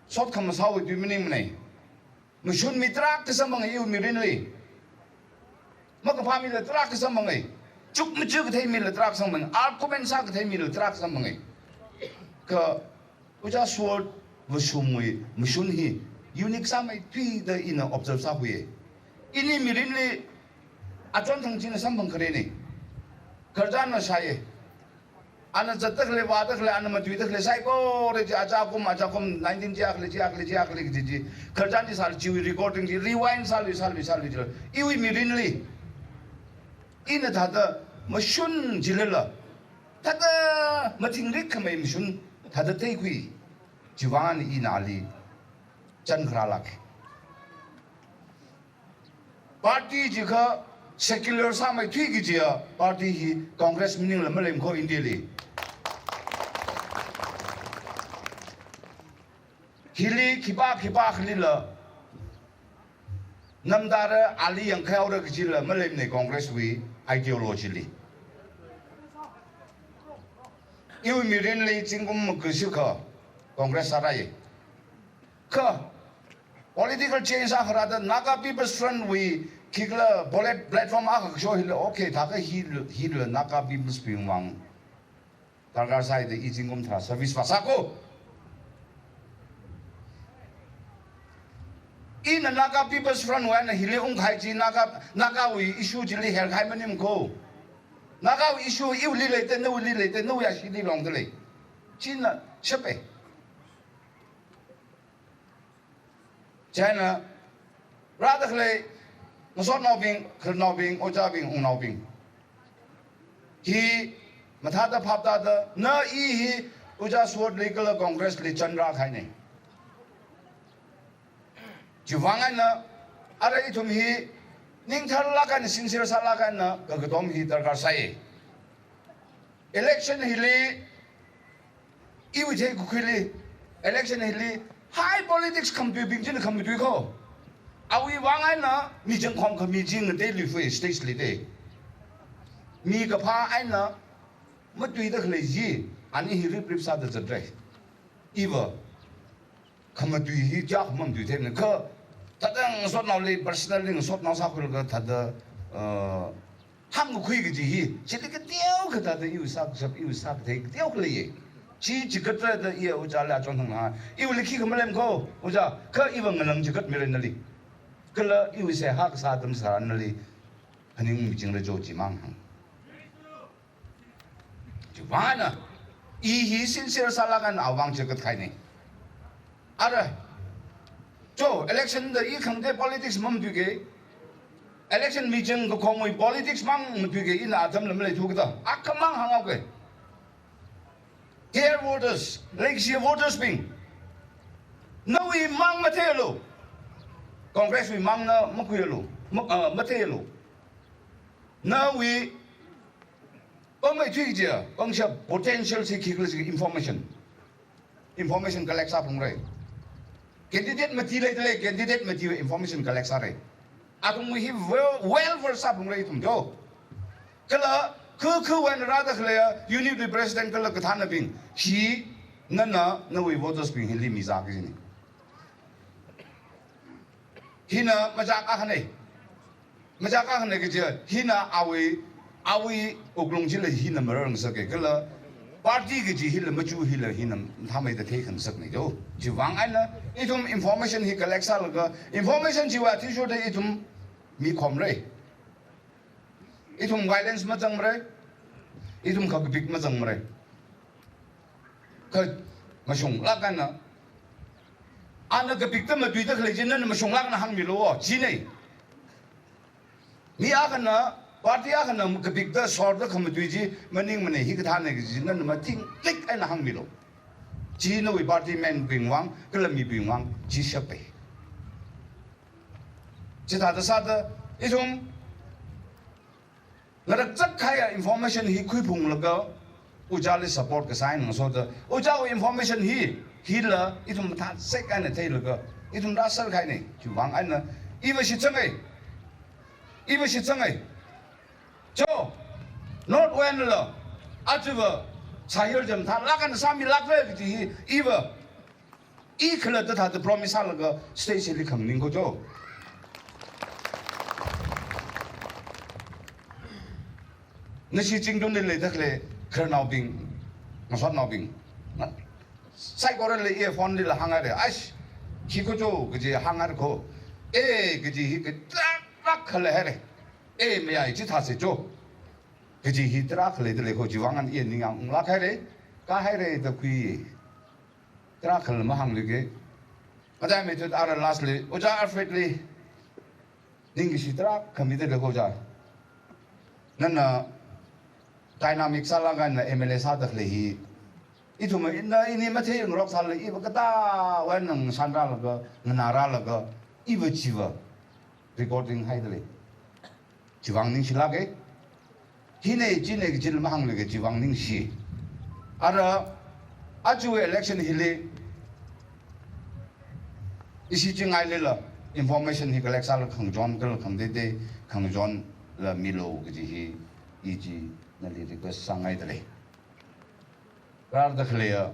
sot khamasāwui tui maningmanei. Mashun mi tarākha samphangai iwui mirinli. Makaphā mila tarākha samphangai. Chukmajā kathei mila tarākha samphangai. Argument sākathei mila tarākha samphangai. Kha Ojā Suwat Vashumwui mashun hi unique sāmeithuida ina observe sākhuiya. Ini mirinli achonthang china samphang kharei nei. Khararchanna shāya. Ana zatda khalei, vāda khalei, ana matuida khalei, saikora chi, achā kum, achā kum, nineteen chi akhalei, chi akhalei, chi akhalei, chi, chi. Khararchan chi sāli, chiwui recording chi, rewind sāli, sāli, sāli, chi. Iwui mirinli. Ina thāda mashun chilala. Thāda mathingrik khamei mashun, thāda theikhui. Chiwui vang ina ali chān kharā lāka. Party chikha secular sāmeithui kajiya party hi Congress maningla maleimana ko India li. Hili khipā khipākhalila namdara ali yangkhaora kajila maleimanei Congress wui ideology li. Iwui mirinli zingkum makashikha Congress sārāya. Kha political change akha rāda Naga People's Front wui khikhala polit-, platform akha kasho hila, okay, thākha hila, hila Naga People's bing vang darkar sāida i zingkum tharā service vāsā ko. Ina Naga People's Front wui eina hili ungkahai chi Naga, Nagawui issue chili herkahai maningmana ko. Nagawui issue iwuili leida, nawuili leida, nawui ashili longda lei. China shapa. China, rāda khalei, ngasotnaobing, khararnaobing, ojābing, wungnaobing. Hi, mathāda phaptāda, na i hi, Ojā Suwatli kala Congress li chānrākahainei. Chiwui vang eina, ara ithum hi, ningtharlāk eina, sincere sālāk eina, kakatom hi darkar sāya. Election hili, iwui theikakhuili, election hili, high politics khamatuibing china khamatui ko. Awui vang eina, mi changkhom khami chi ngateiluifui stage li da. Mi kaphā eina, matuida khalei chi, ani hi rip rip sāda zatra. Iva, khamatui hi kayākha mamatui theimana, kha thāda ngasotnaoli, personally ngasotnao sākhuilaga thāda, uh, hāngkakhui kaji hi, chili kateokha thāda iwui sākashap, iwui sākathei kateokha leiya. Chi chikatrāda iya ojāli achonthang na, iwuili khikha maleimana ko, ojā, kha iva nganang chikat mira nali. Kala iwui seihā kasā atam sā nali, phaning michingra jo chimang hāng. Chiwui vang eina, i hi sincere sālāk eina awui vang chikat kahainei. Ara, jo, election da i khangatei politics mamatuike, election mi changkakhomwui politics mang matuike, ina atamla maleithu kata, akhamang hānghaoke. Dear voters, leikashi voters bing, nawui mang matheialu, Congress wui mangna makhuialu, ma-, uh, matheialu. Nawui pangmeithui kajiya, pangshap potential chi khikhala chi information. Information collect sāphalungra. Candidate mati leida lei, candidate matiwui information collect sāra. Athumwui hi well, well versed sāphalungra ithum jo. Kala, khu khu wui eina rāda khaleiya, unit wui president kala kathānnabing, hi nana, nawui voters bing hili mizā kajinei. Hina machak akhanei. Machak akhanei kaji, hina awui, awui wuklung chila hina mararsaka kala party kaji hila machu hila hina mathāmeida theikhangasaknei jo. Chiwui vang eina ithum information hi collect sālaga, information chiwui athishurda ithum mikhomra. Ithum violence mazangmara, ithum kakapik mazangmara. Kha mashunglāk eina, ana kapikta matuida khalei chi nana mashunglāk eina hāngmilu, chinei. Mi akhana, party akhana kapikta sorda khamatui chi maningmanei, hikathānei kaji nana mathingrik eina hāngmilu. Chi nawui party membing vang, kala mibing vang, chi shapai. Chithāda sāda, ithum ngarakchak kahaiya information hi khuiphunglaga, ojāli support kasā eina ngasoda, ojāwui information hi, hila, ithum mathāsek eina theilaga, ithum rāser kahainei, chiwui vang eina, iva shitsangai, iva shitsangai. Jo, North West la, achiva, Sāyur jam thālāk eina sāmilākra kaji hi, iva. I khalatta thāda promise sālaga stage hili khangning ko jo. Nashi Chingtungli leida khalei khararnaobing, ngasotnaobing. Saikorali i phone lila hānghaira. Aish, khi ko jo kaji hānghaira ko. E, kaji hi kathālāk khalei haira. E, mayai chithāsa jo. Kaji hi tarākha leida lei ko, chiwuivang eina i ningyāng unglāk haira, ka haira da khui. Tarākhala mahāngluike. Mataimei tut ara last li, Ojā Alfred li ningkashi tarākha mida lei ko Ojā. Nana dynamic sālāk eina M L A sāda khalei hi. Ithum ina ini matheingarok sālala iva katāwui eina ngashan rālaga, nganā rālaga, iva chiva recording haida lei. Chiwuivang ningshilāke. Hine, chine kaji mahāngluike, chiwuivang ningshi. Ara, aja election hili, ishi chingailila, information hi collect sālaga khangachon, kala khangachon teitei, khangachonla milu kaji hi, i chi nali request sāngaida lei. Rarda khaleiya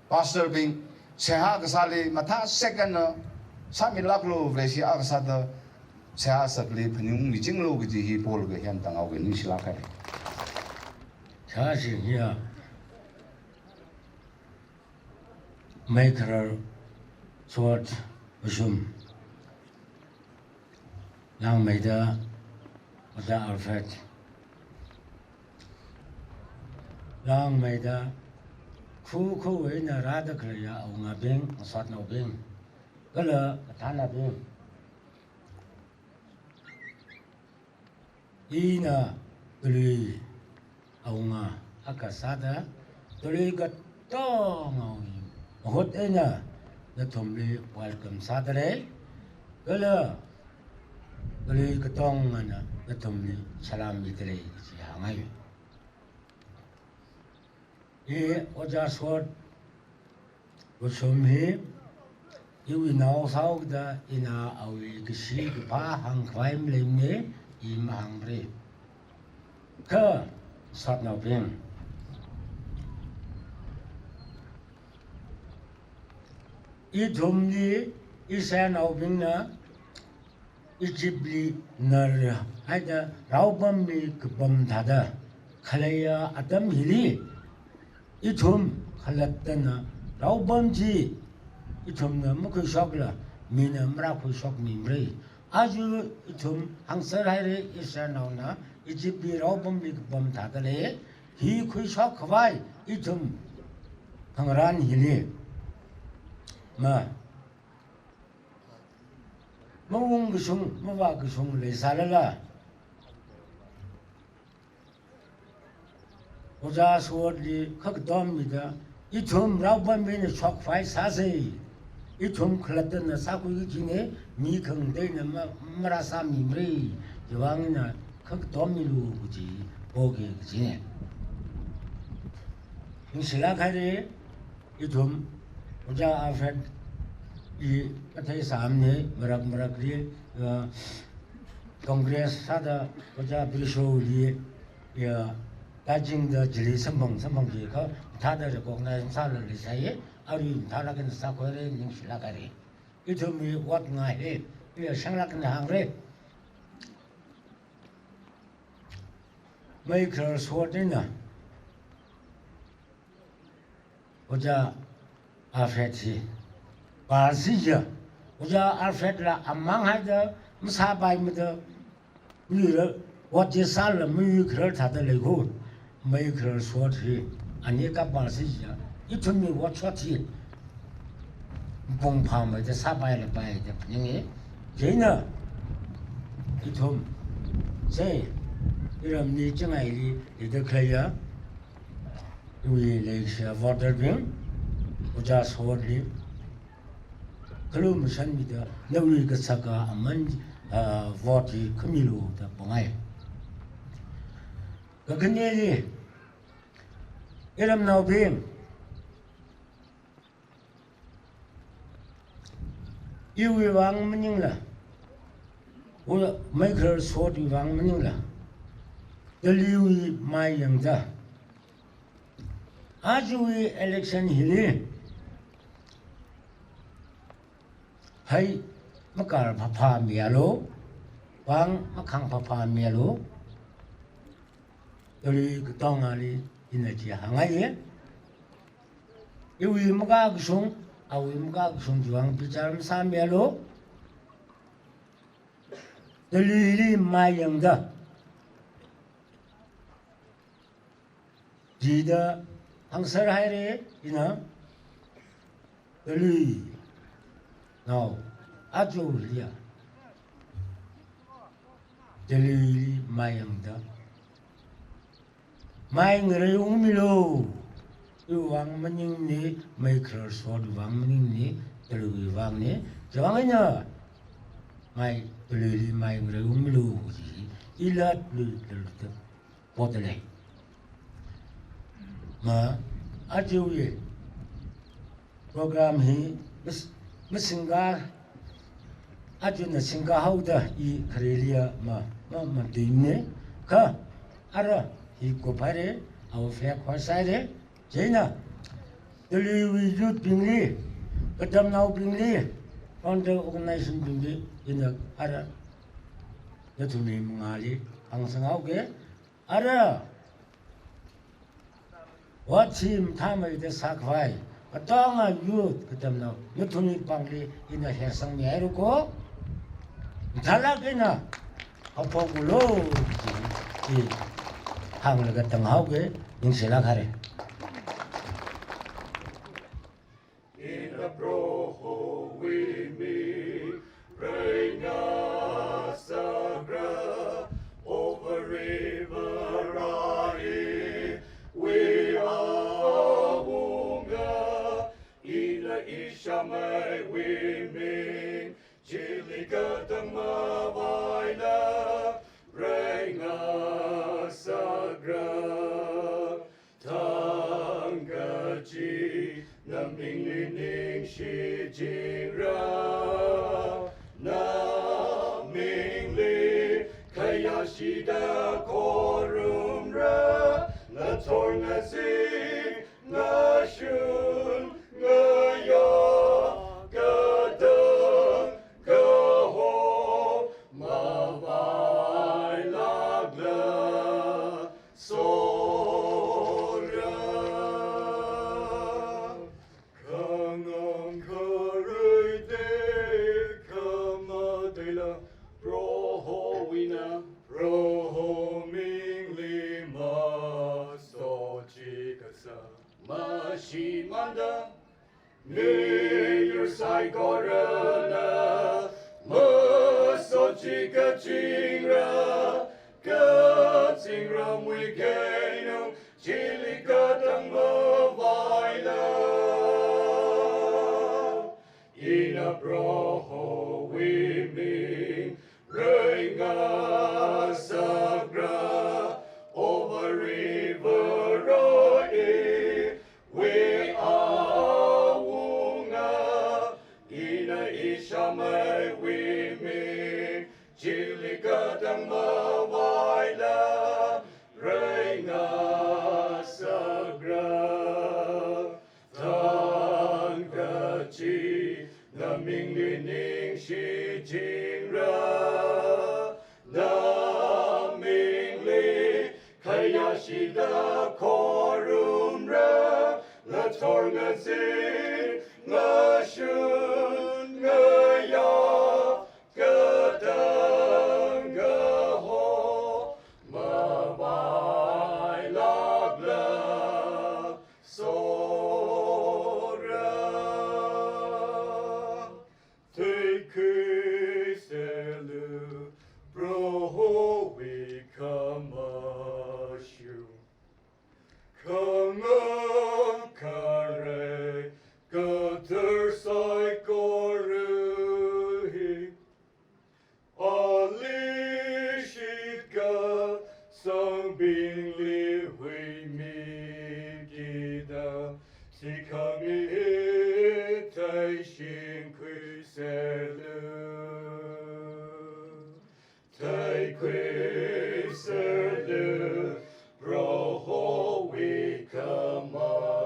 pastor bing, seihā kasāli mathāsek eina sāmilāklu, Vareshi akha sāda seihā sakli phaningungmichinglu kaji hi polaga hiyāng tānghaoki, ningshilāk haira. Sāshi hiya, Meikharar Sword Vashum. Langmeida Ojā Alfred. Langmeida khu khu eina rāda khaleiya awungabing, ngasotnaobing, kala kathānabing. Ina tui awunga akha sāda, tui katonga awui mahut eina nathumli welcome sāda lei, kala tui katongana nathumli salam mida lei kaji hāngngai. I Ojā Sword Vashum hi, iwui nao sāhaokida ina awui kashi kaphā hāngkhavai maleimana, i mahāngmara. Kha ngasotnaobing, ithumli Israelnaobingna Egyptli narhaida raopamli kapam thāda khaleiya atam hili, ithum khalattana raopam chi ithumna makhuishokla, mina marākhuishokmimara. Aja ithum hāngser haira, Israelnaona Egyptli raopamli kapam thāda lei, hi khuishokkhavai ithum khangarān hili ma, mawung kashung, mavā kashung leisālala, Ojā Swordli khakatom mida, ithum raopam mina shokkhavai sāsa, ithum khalattana sākhui kajina, mi khangateina ma, marāsāmimara, chiwuivang eina khakatom milu kaji poke kajina. Ningshilāk haira. Ithum Ojā Alfred hi kathei sāmana, marak marakli, uh, Congress sāda Ojā Birshowli, uh, kajingda chili samphang samphang chi kha thāda recognize sāla leisai, arui thālāk eina sākhuira, ningshilāk haira. Ithumwui ot ngai hi, i shanglāk eina hāngra. Meikharar Sword eina Ojā Alfred hi, pāsi ya, Ojā Alfredla amang haida masāpaimada, mira, ot chi sāla mayuikharar thāda lei ko, Meikharar Sword hi, ani kapāsi ya, ithumwui otshot hi, pungphāmeida sāpailapai da phaninga, chieina, ithum, sei, iramli changaili, leida khaleiya, iwui leikashiya voter bing, Ojā Swordli, khalu mashanmida, nawui kasaka aman, ah, vote hi khamilu da pongai. Kakhaneli, iramnaobing, iwui vang maningla, u-, Meikharar Swordwui vang maningla, Delhiwui mai yangda, Ajawui election hili hai makar phapha mialu, pāng makhang phapha mialu, Talui katongali ina chi hāngngaiya. Iwui makakashung, awui makakashung chiwui vang bichar masāmialu. Taluili mayangda, chida hāngser haira ina, Talui nao, aja liya, Taluili mayangda, mai ngareiungmilu. Iwui vang maningmana, mai kharar sotwui vang maningmana, Taluiwui vangna. Chiwui vang eina mai, Taluili mai ngareiungmilu kaji hi ila Talui Taluida poda lei. Ma, ajawui program hi mas-, masingka, ajana singkahaoda i khareliya ma, ma, matuimana. Kha ara hi kuphaira, awui fek khuisāra. Chieina Taluiwui youth bingli, katamnaobingli, founder organization bingli ina ara nathumwui mangāli hāngsanghaoga. Ara vāchim thameida sākhavai katonga youth katamnao nathumwui pāngli ina hersangmihaira ko. Mathālāk eina haophokmilu kaji hi hānglaga tanghaoga, ningshilāk haira. Ina Prohowui ming reingasakra, over river rai, we are wunga, ina ishāmeiwui ming chili katang mavaila reingasakra. Thangkachina mingli ningshi jingra, na mingli khayāshida khorumra, ngathor ngazin ngashun ngayā katang kaho mavailākla sora. Khangang kharei tekha mataila, Prohowuina, Proho mingli masochi kasā mashimānda, miyur saikorana masochi kachingra, kazingramwui keinung chili katang mavaila. Ina Prohowui ming reingasakra, over river rai, we are wunga, ina ishāmeiwui ming chili katang mavaila reingasakra. Thangkachina mingli ningshi jingra, na mingli khayāshida khorumra, ngathor ngazin ngashun ngayā katang kaho mavailākla sora. Theikhuiserlu Prohowui khamashung. Khangang kharei kathar saikora hi, ali shitkasangabingli huimikida, sikhami hi theishingkhuiserlu. Theikhuiserlu Prohowui khamashung.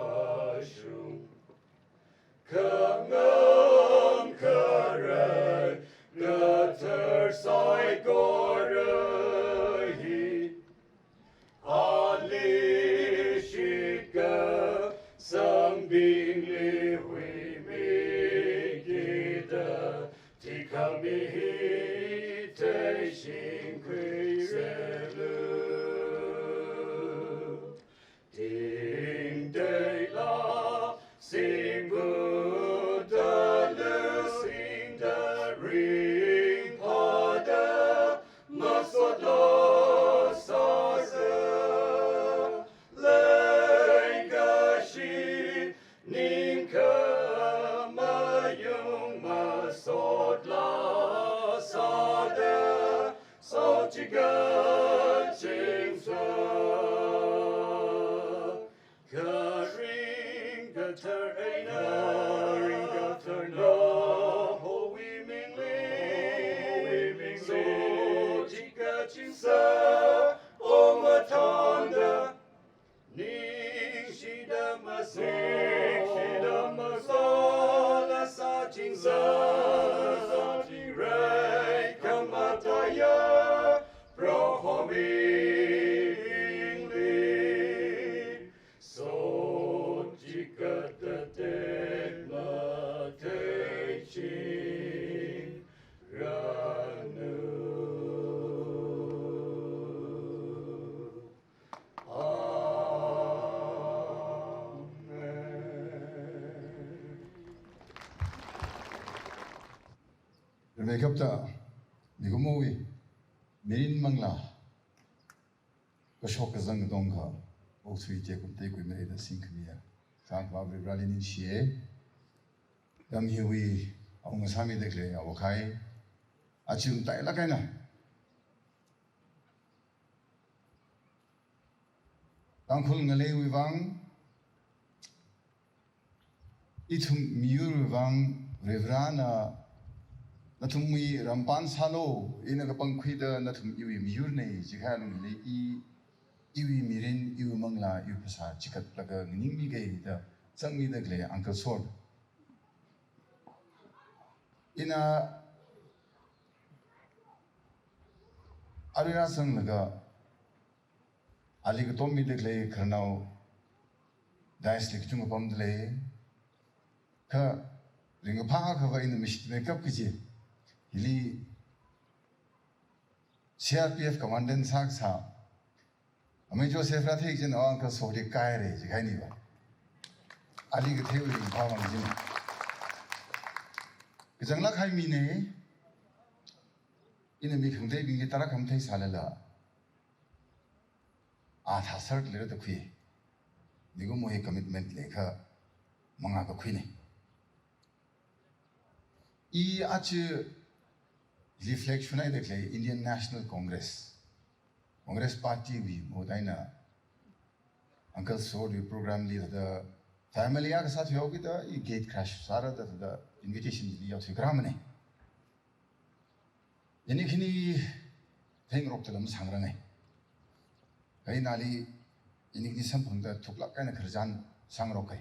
Tharna ringda tharna, howi mingli, howi mingli, sochikachingsa, o mathānda, ningshida masa, ningshida masa, la sāchingsa, la sāchingrai, khamataiya, Proho mingli. Sochikatata matheichingranu. Amen. Rimeikapta, mikumowui mirin manglā kashok kazang katongkha, okthuida kumtei kuimeida singkhamiya Tangkhul Varivarali ningshiya. Lam hiwui awunga sāmida khalei awukhai, aja matailāk eina Tangkhul ngaleiwui vang, ithum miyurwui vang, Varivarana nathumwui rampan sālu, ina kapangkhuida nathum iwui miyurna, jikhai alungli i, iwui mirin, iwui manglā, iwui phasā chikatlaga nganingmikei da zangmida khalei Uncle Sor. Ina arui rāzanglaga ali katommida khalei khararnao dais li kachungkha pamda lei. Kha ringkaphā akhava ina mishit meikap kaji hili C R P F commandant sākasā Amei Joseph rāthei chieina Uncle Sorli kaire jikhainiva. Ali katheiwui ringkaphā mang jina. Kazanglāk kahai mina, ina mi khangateibingli tarākha matheisālala, a thāserlira da khui. Mikumo hi commitment leikha mangā kakhuina. I aja reflect shunhaida khalei Indian National Congress, Congress Party wui mahuda eina Uncle Sorwui program li thāda family akha sāthuihaokida i gate crash sāra da thāda invitation li yaothui kharāmana. Ini khani theingarokda lam sāngaranga. Kha ina ali ini khani samphangda thuklāk eina khararchan sāngaroka.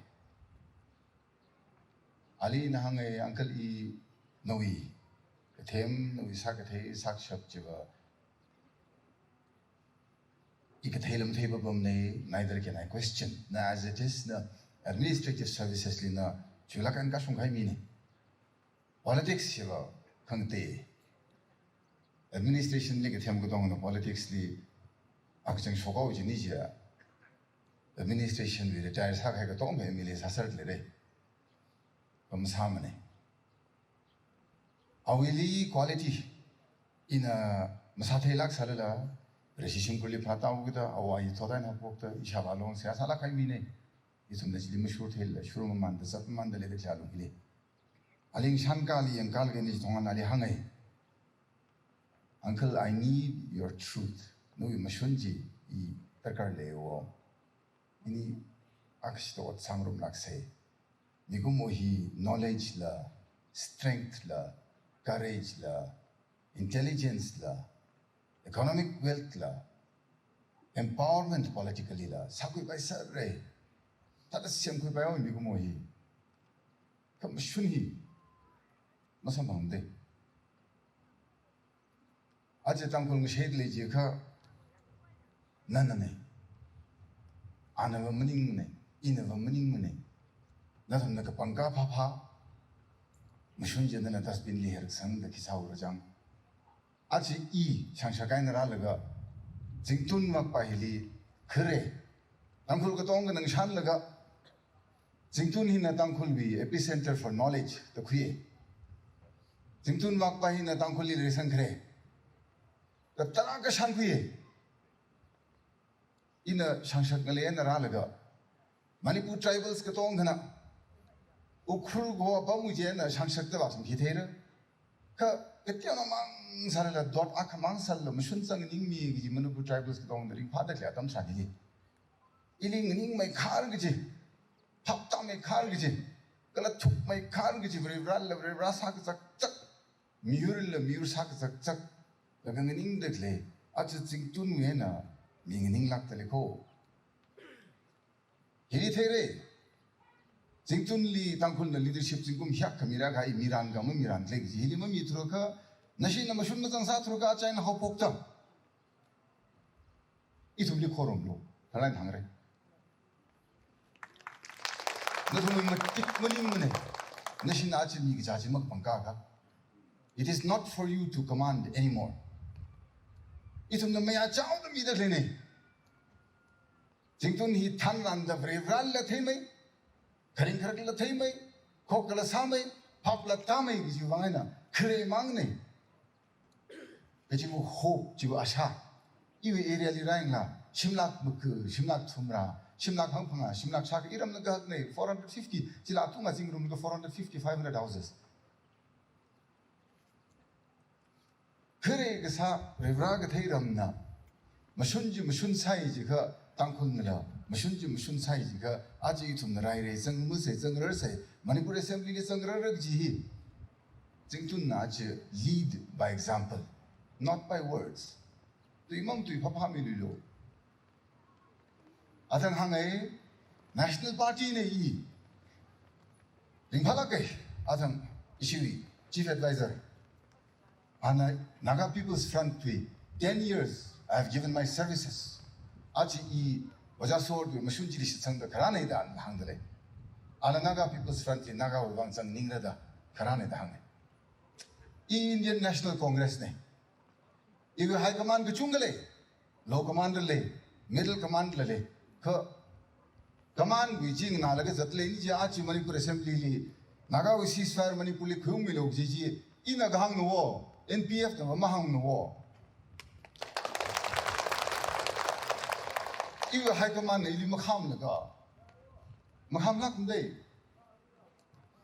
Alina hānga, Uncle, i nawui kathem, nawui sākathei, sākashap chiva i katheila mathei papamna, neither can I question. Na as it is, na administrative services li na chuilāk eina kashung kahai mina. Politics hiva khangatei. Administration li kathem katongna politics li akachang shokhaowa jini jiakha, administration li retire sākahai katongkha M L A sāserlira. Kha masāmana. Awuili quality ina masātheilāk sālala, Rishi Shunkurli phāthaokida, awui thot eina haophokta, ishāvā long seihā sālāk kahai mina. Ithumna chili mashurtheila, shurmamanda, zatmamanda leida khalei alungli. Ali ngashankali yangkalaga ini chithong eina ali hānga. Uncle, I need your truth. Nawui mashun chi i darkar leiya. Ini akhashi ot sāngarumlāksa. Mikumo hi knowledge la, strength la, courage la, intelligence la, economic wealth la, empowerment politically la sākhuipai sāra. Thāda semkhuipaiya mikumo hi. Kha mashun hi masamphangda. Aja Tangkhul ngashei lei jiakha, nanana, anava maningmana, inava maningmana. Nathumna kapangkā phāphā, mashun chi nana dustbin li herksangda khi sāura chang. Aja i shangshak eina rālaga, Zingtun makpa hili khare. Tangkhul katongkha ngashanlaga, Zingtun hina Tangkhulwui epicenter for knowledge da khuiya. Zingtun makpa hina Tangkhulli reisang khare da tarākha shānkhuiya. Ina shangshak ngalei eina rālaga, Manipur tribals katongkhana Ukhrul kaho apam wuji eina shangshakta vāsang khi theira. Kha kateonao mang sālala, dot akhamang sālala mashun chang nganingmi kaji Manipur tribals katongna ringphāda khalei atam tharan hili, ili nganingmeikhar kaji, phaptam meikhar kaji, kala thukmeikhar kaji, Varivarala Varivara sākazakzak, miyurla miyur sākazakzak, laga nganingda khalei, aja Zingtunwui eina mi nganinglākda lei kho. Hili theira, Zingtunli Tangkhulna leadership zingkum hiyākha mirākahai, miran ka mamiran khalei kaji hili mamithura kha, nashina mashun mazangsāthura kha, aja ina haophokta. Ithumli khorumlu, khala ina hāngra. Nathumwui matik maningmana. Nashina aja mi kaja chi makapangkakha, it is not for you to command anymore. Ithumna mayāchaoda mida khaleina. Zingtun hi thanranda Varivarala theimei, kharing kharakla theimei, khokkhala sāmei, phapla tāmei kajiwui vang eina khare mangna. Kajiwui hope, chiwui asha. Iwui area li rāyangla, shimlak maga, shimlak thumrā, shimlak hangphangā, shimlak shākha, iramna kahakna, four hundred fifty, chila atunga zingrumlaga four hundred fifty, five hundred houses. Khare kasā Varivara kathei ramna mashun chi mashun sāi jiakha, Tangkhulnala mashun chi mashun sāi jiakha, aja ithumna rairei zangmasei, zangrarsei, Manipur Assembly li zangrarra kaji hi Zingtunna aja lead by example, not by words. Tui mamatuiphāphāmiluilo. Athang hānga, National Party na i ringphālāka, athang ishiwui Chief Advisor. Ana Naga People's Front wui ten years I have given my services. Aja i Ojā Sorwui mashun chili shitsangda kharāna da hāngda lei. Ana Naga People's Front hi Nagawui vang zangningra da kharāna da hānga. I Indian National Congress na. Iwui high command kachungkha lei, low command lei, middle command la lei. Kha command wui chi nganālaga zatlei ni chi aja Manipur Assembly li, Nagawui ceasefire Manipur li khuiungmilu kaji chi, ina kahāngna wo, N P F na mahāngna wo. Iwui high command na ili makhamlaga, makhamlākmada.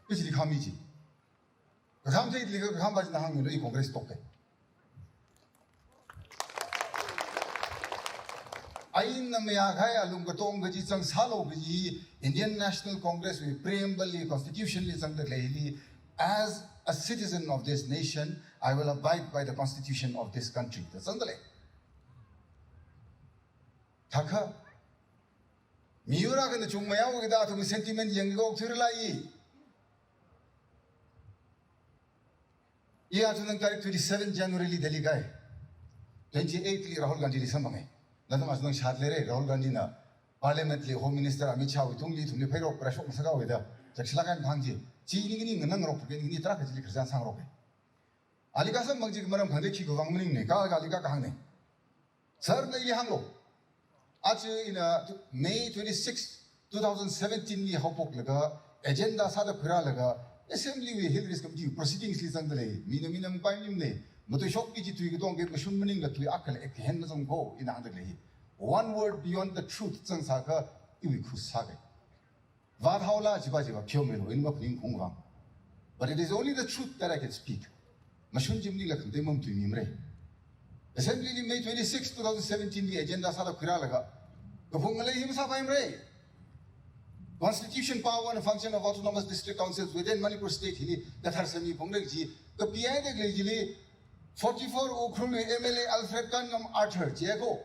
Ichili khami chi. Kakham theili kakham ba china hāngmilu, i Congress toka. Ainna mayākahai alung katong kaji zangsālu kaji Indian National Congress wui preamble li, constitution li zangda khaleili, as a citizen of this nation, I will abide by the constitution of this country da zangda lei. Thakha, miyur akhana chungmei haokida athum sentiment yangkok thurlai. I achunang tarik twenty-seven January li Delhi kai. Twenty-eight li Rahul Gandhi li samphanga. Nathum achunang shātleira, Rahul Gandhi na Parliament li Home Minister Amit Shah wui tungli ithumli pheirok parashok masakhaowa da. Chakshila kan hāng chi. Chi ningning nganangrok pake ningni tarākha chili khararchan sāngaroka. Ali kasamphang chi maram khangatei khiwui vang maningna, ka, ka ali kakahāngna. Sir na ili hānglu. Aja ina May twenty-six, two thousand seventeen li haophoklaga, agenda sāda khuirālaga, Assembly wui Hill Ridge Committee proceedings li zangda lei, mina mina mapaimaningmana, matuishokki kaji tui katong kha mashun maningla tui akhala ek kahen mazang kho, ina hāngda lei. One word beyond the truth zangsākha, iwui khuisāka. Vāthaola chiva chiva pheomilu, ina maphaning khaung vang. But it is only the truth that I can speak. Mashun chi maningla khangatei mamatuimimara. Assembly li May twenty-six, two thousand seventeen li agenda sāda khuirālaga, kaphung ngalei hi masāpaimara. Constitution power and function of autonomous district councils within Manipur state hili kathar sāmiphungra kaji kapihaida khalei chili forty-four Ukhrul wui M L A Alfred Kannam Arthur chi kho.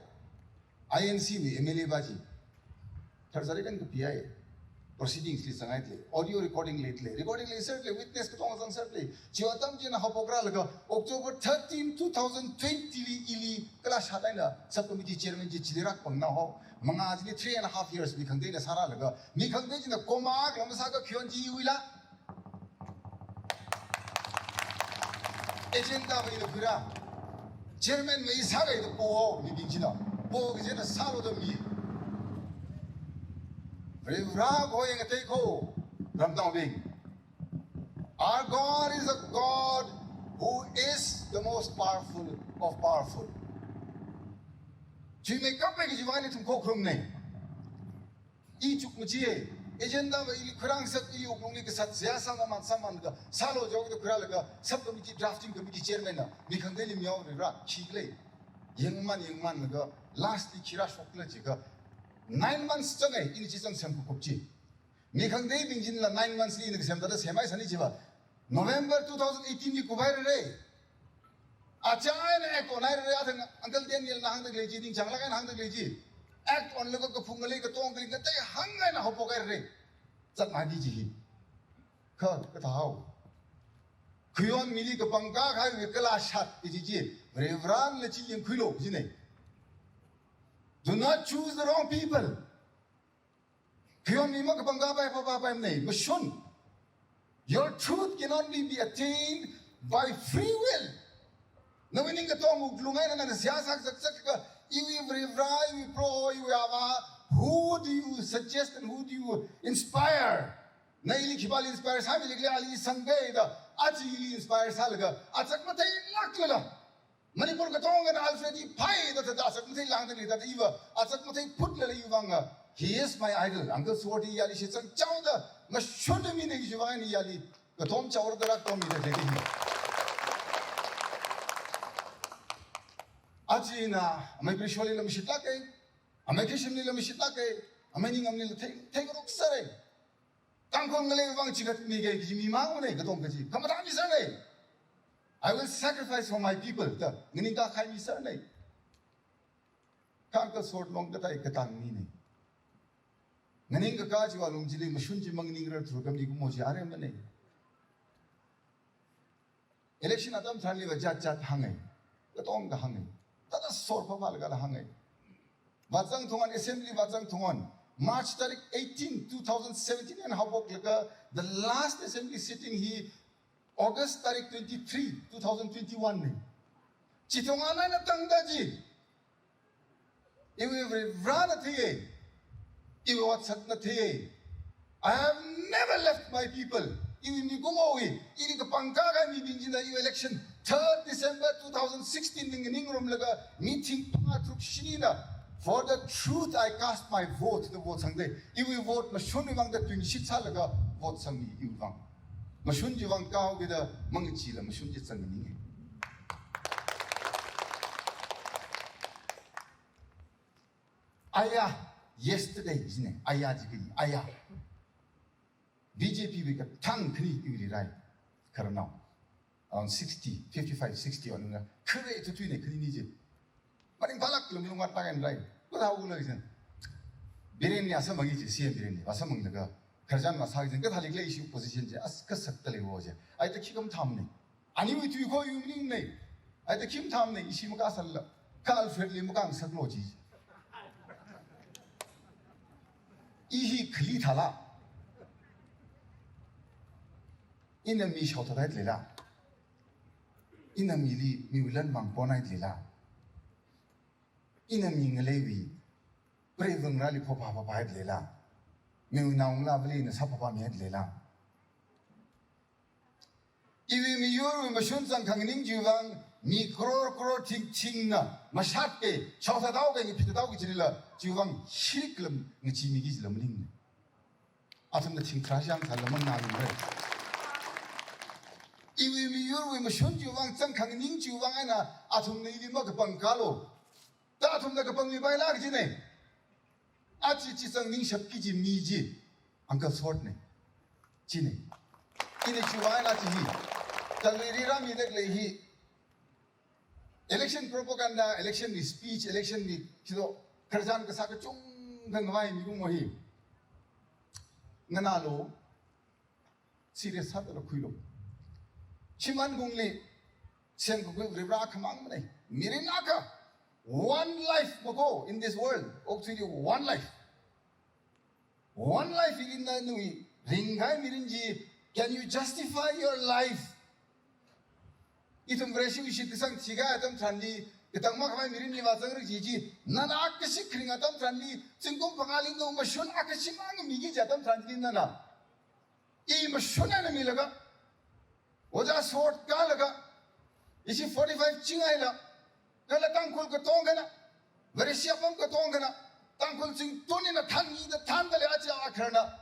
I N C wui M L A va chi. Tharzari kan kapiya. Proceedings li zangai le, audio recording leile, recording leiserle, witness katong zangserle. Chiwui atam china haophokralaga, October thirteen, two thousand twenty li ili, kala shataina, subcommittee chairman chi chili rākapangna ho. Mangā chili three and a half years mi khangateina sārālaga, mi khangatei china coma akha masākha khayonchiwuila. Agenda va ila khuira. Chairman va i sāra da po, mibing china. Po kajina sālu da mi. Varivara kho yang atei kho, ramnaobing. Our God is a God who is the most powerful of powerful. Chuimeikapmei kajiwui vang ithum khokharumna. I chukmachi, agenda va ili khuirāngasak, ili wuklungli kasat seihā sāngaman sāmanlaga, sālu jihaoda khuirālaga, sub committee, drafting committee chairman na, mi khangateili mihaorara, khikhala. Yangman, yangmanlaga, last li khi rāshokla jiakha, nine months zanga, ini chi zang semkhup chi. Mi khangateibing chila nine months li ina kasem thāda semhaisani chiva. November two thousand eighteen li kuphairare. Achaina act onhairare, athang Uncle Daniel na hāngdalei chi, ningchānglāk eina hāngdalei chi. Act onlaga kaphung ngalei katong kali ngatei hāngngaina haophokhai rare. Zatmadi chi hi. Kha, kathāhao. Khayon mili kapangkā kahaiwui kala shat kaji chi, Varivarāna chi yangkhuilu kajina. Do not choose the wrong people. Khayon mi makapangkāpai, pa, pa, pa, ne, mashun. Your truth can only be attained by free will. Nawui ningkatong wuklung eina nana seihā sākazak, zak, ka, iwui Varivarā, iwui Proho, iwui Avā, who do you suggest and who do you inspire? Na ili khipāli inspire sāmida khalei, ali sangkida, aja ili inspire sālaga, azak matheilāklala. Manipur katongana Alfred hi phāi da thāda azak matheilākda lei, thāda iva azak mathei phutlala iwui vang, he is my idol. Uncle Sword hi iyali shitsang chaoda mashunda mina, iwui vang iyali kathom chaoda rātomida lei hi. Aja ina amei Prisholi la mashitlāka, amei Khashimli la mashitlāka, amei Ningamli la thei, theingarok sāra. Tangkhul ngalei vang chigatmika kaji mimang mana, katong kaji. Khamathā misāra. I will sacrifice for my people da nganingkā kahai misāra. Kha Uncle Sword long katai katang mina. Nganingkakā chiwui alung chili mashun chi manganingrarthura, kha mikumo chi aremana. Election atam tharanliva jat jat hānga. Katongkha hānga. Thāda sor phāphālaga la hānga. Vāzang thungon, assembly vāzang thungon. March tarik eighteen, two thousand seventeen eina haophoklaga, the last assembly sitting hi August tarik twenty-three, two thousand twenty-one na. Chithunga eina tangda chi. Iwui Varivarāna theiya. Iwui otsakna theiya. I have never left my people. Iwui mikumowui, ili kapangkā kahai mibing china iwui election third December two thousand sixteen li nganingrumlaga meeting phangā tharuk shinina, "For the truth I cast my vote," da vote sangda. Iwui vote mashunwui vang da tuingashit sālaga vote sangmi iwui vang. Mashun chiwui vang kahaokida mangachila mashun chi zangninga. Aya, yesterday, isn't it? Aya ji kali, aya. B J P wui kathang khani iwuili rai. Khararnao. Around sixty, fifty-five, sixty on nga. Khare tutui ne khani ni ji. Maning palak lum lum wat pagan rai. Kathā ula ji. Biren ni asa mangi ji, C M Biren ni. Asa manglaga. Khararchan masā ji. Kathā likle issue position ji. As kasak tale wo ji. Ai ta khikam tham ni. Aniwui tui kho yu ning nei. Ai ta khim tham nei, ishi makasāla. Kha Alfred li makāngasaklu ji. I hi khali thāla. Ina mi shaothat hailala. Ina mili, miwui lan mang ponhailala. Ina mi ngaleiwui. Preivangrali phopa papa hailala. Miwui naongalāvali ina sāpapa mihailala. Iwui miyurwui mashun zangkhanganing chiwui vang, mi crore crore thing thingna, mashat ke, shaothat haoke, ngapithat haoke chilila, chiwui vang, shirik lam, ngachimiki jila maningne. Athumna thingkharā shang khala mangnalungre. Iwui miyurwui mashun chiwui vang, zangkhanganing chiwui vang eina, athumna ili makapangkālu. Ta athumna kapangmipaila kajine. Achi chi zangningshapki ji mi ji. Uncle Sword ne. Chine. Ina chiwui vang eina chi hi. Kali rira mida khalei hi. Election propaganda, election wui speech, election wui kilo. Khararchan kasā kachungkha ngavai mikumo hi. Nganālu. Serious sāda khuilu. Shimān kungli, semkakhui Varivarā khamang manei. Mirin akha, one life mako in this world. Okthuili one life. One life ili na nui, ringkahai mirin ji, can you justify your life? Ithum Vareshi shit kasang thiga atam tharanli, katang makhavai mirinli vāzangri ji ji, nana akha shikring atam tharanli, zingkum phangāli no mashun akha shimang miki ji atam tharanli nana. I mashun eina milaga. Ojā Sword kālaga. Ishi forty-five chinghaila. Kala Tangkhul katongkhana. Vareshi apam katongkhana. Tangkhul zingtun ina thānida thānda lei aja akharna.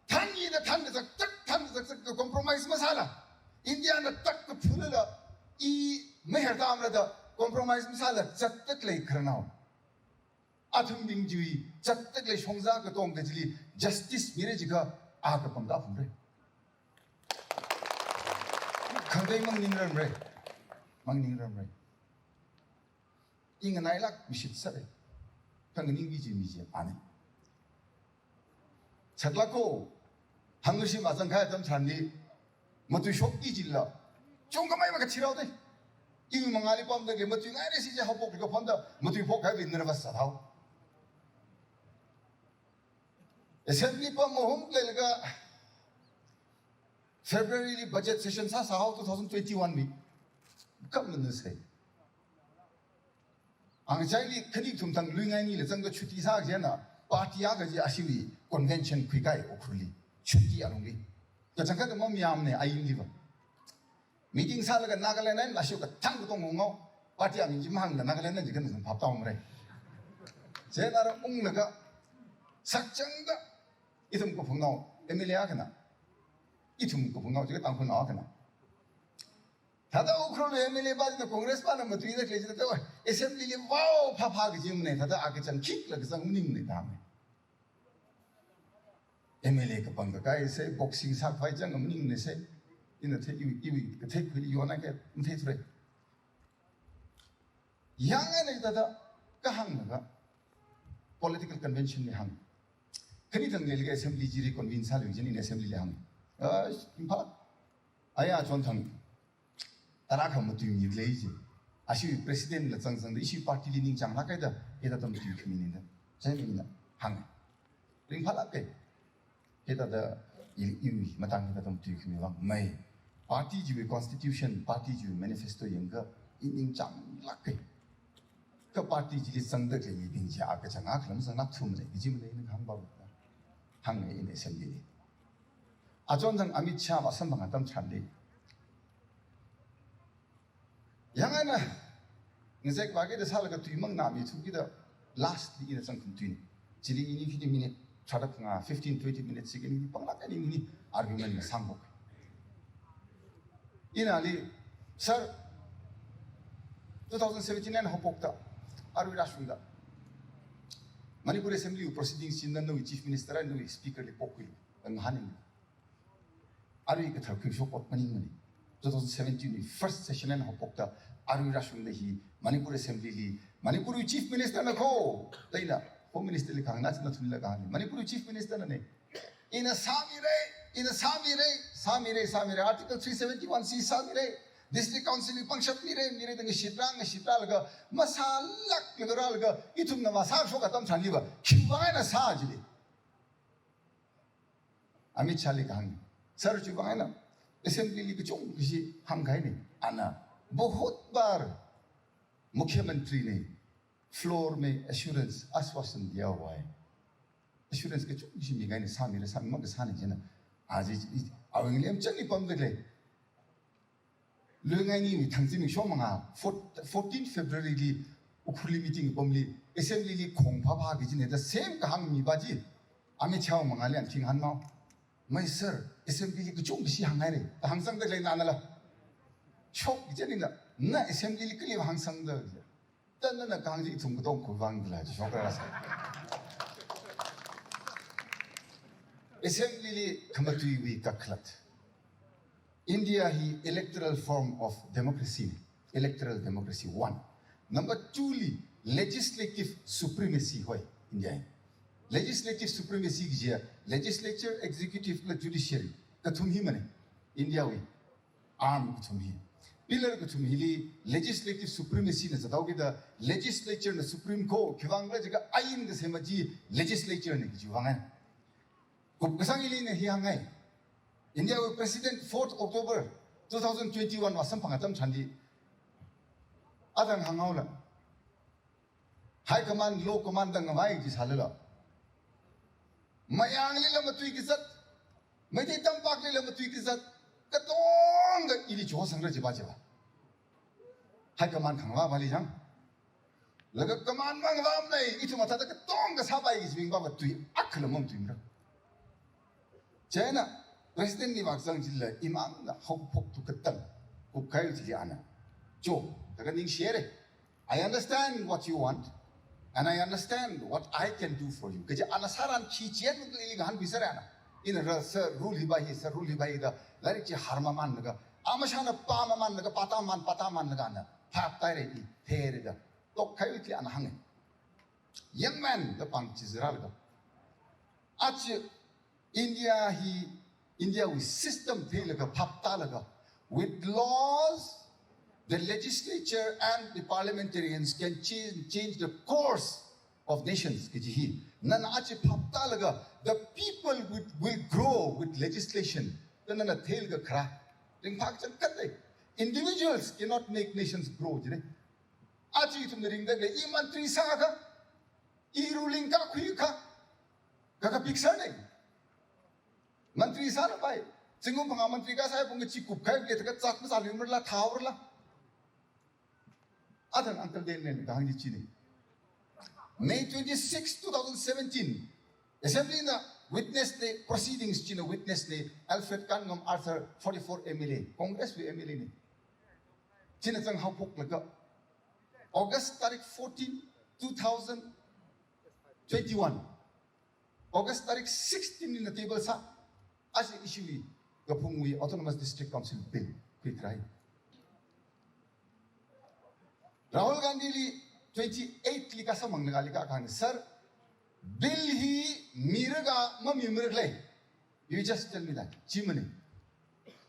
Thānida thānda zak tak thānda zak zak ka compromise masāla. India na tak kaphulala. I meher tamla da compromise masāla zat tak lei kharnao. Athumbing chiwui, zattak lei shongza katong kachili, justice mira jikha, A kapam da phungre. Khangatei maningramre. Maningramre. I nganailāk mishitsāre. Kha nganingki kaji mi chi ani. Saklāko, hāngshim azang kahai atam tharanli, matuishokki kajila, chungkhamei makathi rao de. Iwui mangāli pamda khalei matuingaire si chi haophok kaphanda, matuiphok kahai nervous sāhao. Assembly pam mahum leilaga, February li budget session sāsāhao two thousand twenty-one li. Khamana sai. Angchaili khani kathum thang luingaini le zangda chutti sā kajina, party akha chi ashiwui convention khuikahai Ukhrulli. Chutti alungli. Kachangkhat mamayāmane ainliva. Meeting sālaga Nagaland eina lashu kathang katong ungao. Party aming chi mahāngla Nagaland eina jikha nang phap tāhaomare. Chieina rāunglaga sakchangda ithum kaphungnao M L A akhana. Ithum kaphungnao jikha Tangkhulnao akhana. Thāda Ukhrul M L A pa jina Congress pana matuida khalei jina thāda assembly li vao phāphā kajimane, thāda akachang khikhala kachang maningmane dame. M L A kapang kakai sai, boxing sākhavai chang maningmane sai. Ina thei iwui, iwui kathei khuili yona ke matheithura. Yang eina thāda kahānglaga political convention li hāng. Khani thang leilaga assembly chi reconvene sālu jin ina assembly li hāng. Ah, Imphal. Aya chon thang. Tarākha matuimi lei ji. Ashiwui president la zangzangda, ishi party li ningchānglāk kahaida, hithāda matuikhamina da. Chieina ina hāng. Ringphālāk kahai. Hithāda i, iwui matang hithāda matuikhami vang mei. Party chiwui constitution, party chiwui manifesto yangakha, i ningchānglāk kahai. Kha party chili zangda khalei mibing chi akachang akha lam zanglāk thumane, kajimane ina hāngpamda. Hānga ina assembly li. Achon thang Amit Shah vāsamphang atam tharanli. Yang eina, ngazek vāki da sālaga tui mang nami thuki da last li ina zangkhum tuina. Chili ini khini minute, tharap nga fifteen, twenty minutes si kini panglāk eina ini argument na sāngbok. Ina ali, "Sir, two thousand seventeen eina haophokta, arui rāshungda Manipur Assembly proceedings chi nana nawui Chief Minister eina nawui Speaker li pokhui," ngahānna. Arui kathar khuishok ot maningmane. Two thousand seventeen wui first session eina haophokta, arui rāshungda hi Manipur Assembly li, Manipur wui Chief Minister na kho, da ina Home Minister li kahāngna china thunla kahāngna. Manipur wui Chief Minister nane. Ina sāmira, ina sāmira, sāmira, sāmira. Article three seventy-one C sāmira. District Council li pangshap mira, mira da ngashitra, ngashitra laga, masālāklaga rālaga, ithumna masāshok atam tharanliva, khiwui vang eina sā jili. Amit Shah li kahāng, "Sir, chiwui vang eina Assembly li kachungkha chi hāngkahaina, ana bahut bar Mukhyamantri ne floor mein assurance, ashwasan diya hua hai. Assurance kachungkha chi mingaina, sāmira, sāmi makasāna jina. Aji, awui ngalem changli pamda khalei." Luingaini mi thang zimiksho manga, four-, fourteen February li Ukhrul li meeting pamli, Assembly li khong phāphā kajina da same kahāng mi pa chi, Amit Shah mangāli an thing hānmao. "Mei sir, Assembly li kachungkha chi hānghaira," da hāngsangda khalei nana la. Shok kajina, "Na Assembly li kali hāngsangda?" Da nana kahāng chi ithum katong khuiwui vang dala chi shokra sa. Assembly li khamatuiwui kakhalat. India hi electoral form of democracy. Electoral democracy, one. Number two li, legislative supremacy hoi India hi. Legislative supremacy kaji, legislature, executive la judiciary, kathum himane. India wui arm kathum hi. Pillar kathum hili legislative supremacy na zathaokida, legislature na supreme ko, khiwui vang khala jiakha ain kasema chi legislature ne kajiwui vang hai. Kupkasang hili ina hi hāngngai. India wui President fourth October two thousand twenty-one vāsamphang atam tharanli, athang hānghaola. High command, low command da ngavai chi sālala, mayanglila matui kazat, Meitei tampaklila matui kazat, katonga ili chosangra jiva jiva. High command khangavā vali jang. Laga command mangavāmana, ithum mathāda katonga sāpai kajibing pa matui akhala matuimara. Chieina, President li vāzang jila imangna haophok tu katang, kukkahai jili ana. Cho, taka ningshire. "I understand what you want, and I understand what I can do for you." Kaja ana sāran khi chien mung ili ngahānbisera ana. Ina ra sir rule hiva hi, sir rule hiva hi da, lairik chi har mamanlaga, amashana pā mamanlaga, pātāman, pātāmanlaga ana phap taire i, theire da, tokkahai wui thili ana hānge. Young man da pāng chi ziralaga. Aja India hi, India wui system theilaga, phap tālaga, with laws, the legislature and the parliamentarians can change, change the course of nations, kaji hi. Nana aja phap tālaga, the people will, will grow with legislation. Da nana theilaga kharā. Ringphā kachangkhat lei. Individuals cannot make nations grow, jire. Aja ithumna ringda lei, i mantri sākha, i ruling kakhuikha, kaka picture nei. Mantri sālapai. Zingkum phangā mantri kasā pung chi kupkahai le taka zat masāluimarla, thaorala. Athang Uncle Daniel kahāng chi chine. May twenty-six, two thousand seventeen, Assembly na witness ne, proceedings china witness ne, Alfred Kanngam Arthur, forty-four M L A, Congress wui M L A ne. China zanghaophoklaga, August tarik fourteen, two thousand twenty-one. August tarik sixteen li na table sā, aja ishiwui kaphungwui Autonomous District Council Bill khuikharai. Rahul Gandhi li twenty-eight li kasā manglaga ali kahāng, sir, bill hi miraga mamimiraklei. You just tell me that. Chimane.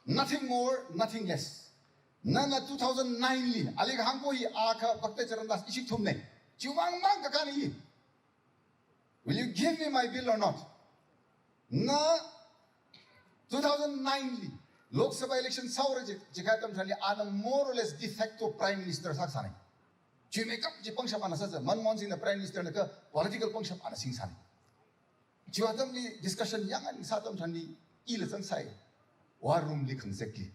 Nothing more, nothing less. Nana two thousand nine li, ali kahāng po hi akha Bhakta Charan Das ishi thumne. Chiwuivang mang kakān hi. Will you give me my bill or not? Na two thousand nine li, Lok Sabha election sāora ji, jikhai atam tharanli, ana more or less de facto Prime Minister sāsāne. Chiwui makeup chi pangshap ana sāsa, Manmohan Singh na Prime Minister na kha political pangshap ana singsāne. Chiwui atamli discussion yāng ana sā atam tharanli, ila zangsai. War room li khangzekli.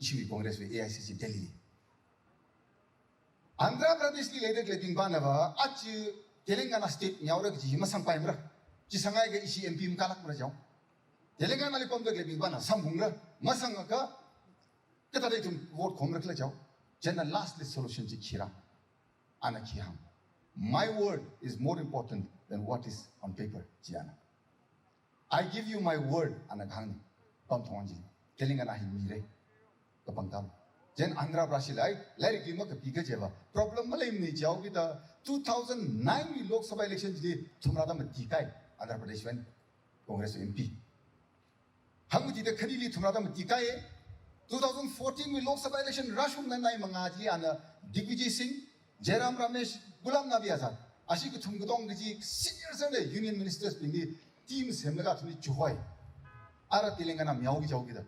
Ishiwui Congress wui A I C C Delhi. Andhra Pradesh li leida khaleibing vāna va, aja Telangana state mihaora kaji masangpaimara. Chi sangakha ishi M P makālakmara jihaowa. Telangana li pamda khaleibing vāna samphungra, masangakha kathāda ithum vote khomra khala jihaowa. Chieina last li solution chi khira. Ana khi hāng. My word is more important than what is on paper, ji ana. I give you my word, ana kahāng ni. Pamthong chi. Telangana hi mire. Kapangkam. Chieina Andhra Pradesh li, lairik li makapi kajiva. Problem maleimane jihaokida two thousand nine wui Lok Sabha election chili thumrada matikai. Andhra Pradesh wui Congress M P. Hangmati da khanili thumrada matikai. Two thousand fourteen wui Lok Sabha election rāshungna nai manga chili ana Digvijay Singh, Jairam Ramesh, Ghulam Nabi Azad, ashi kathum katong kaji senior sāda Union Ministers bingli team semlaga athumli chuhoi. Ara Telangana mihaoki jihaokida.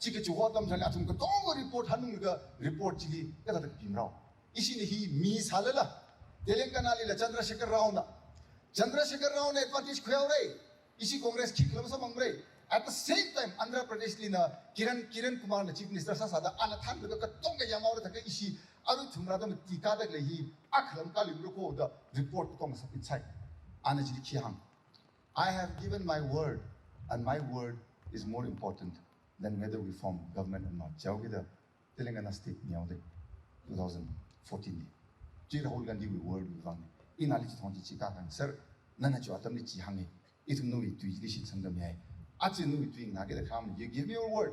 Chi kachuho atam tharanli athum katongva report hanunglaga report chili kathāda kapimrao. Ishina hi mi sālala. Telangana lila Chandrasekhar Rao na. Chandrasekhar Rao na advantage khuihaora. Ishi Congress khikhala masāmangmara. At the same time, Andhra Pradesh li na Kiran, Kiran Kumar na Chief Minister sāsāda ana thanlaga katongkha yanghaora thākha ishi arui thumrada matikada khalei hi akhalam kalimra ko da report katong submit sai. Ana chili khi hāng. I have given my word, and my word is more important than whether we form government or not. Jihaokida Telangana state mihaoda two thousand fourteen li. Chi Rahul Gandhi wui word wui vang. Ina ali chithong chi chi kahāng, sir, nana chiwui atamli chi hānge. Ithum nawui tui chili shitsangda mihai. Aja nawui tui nganākida kharam, you give me your word.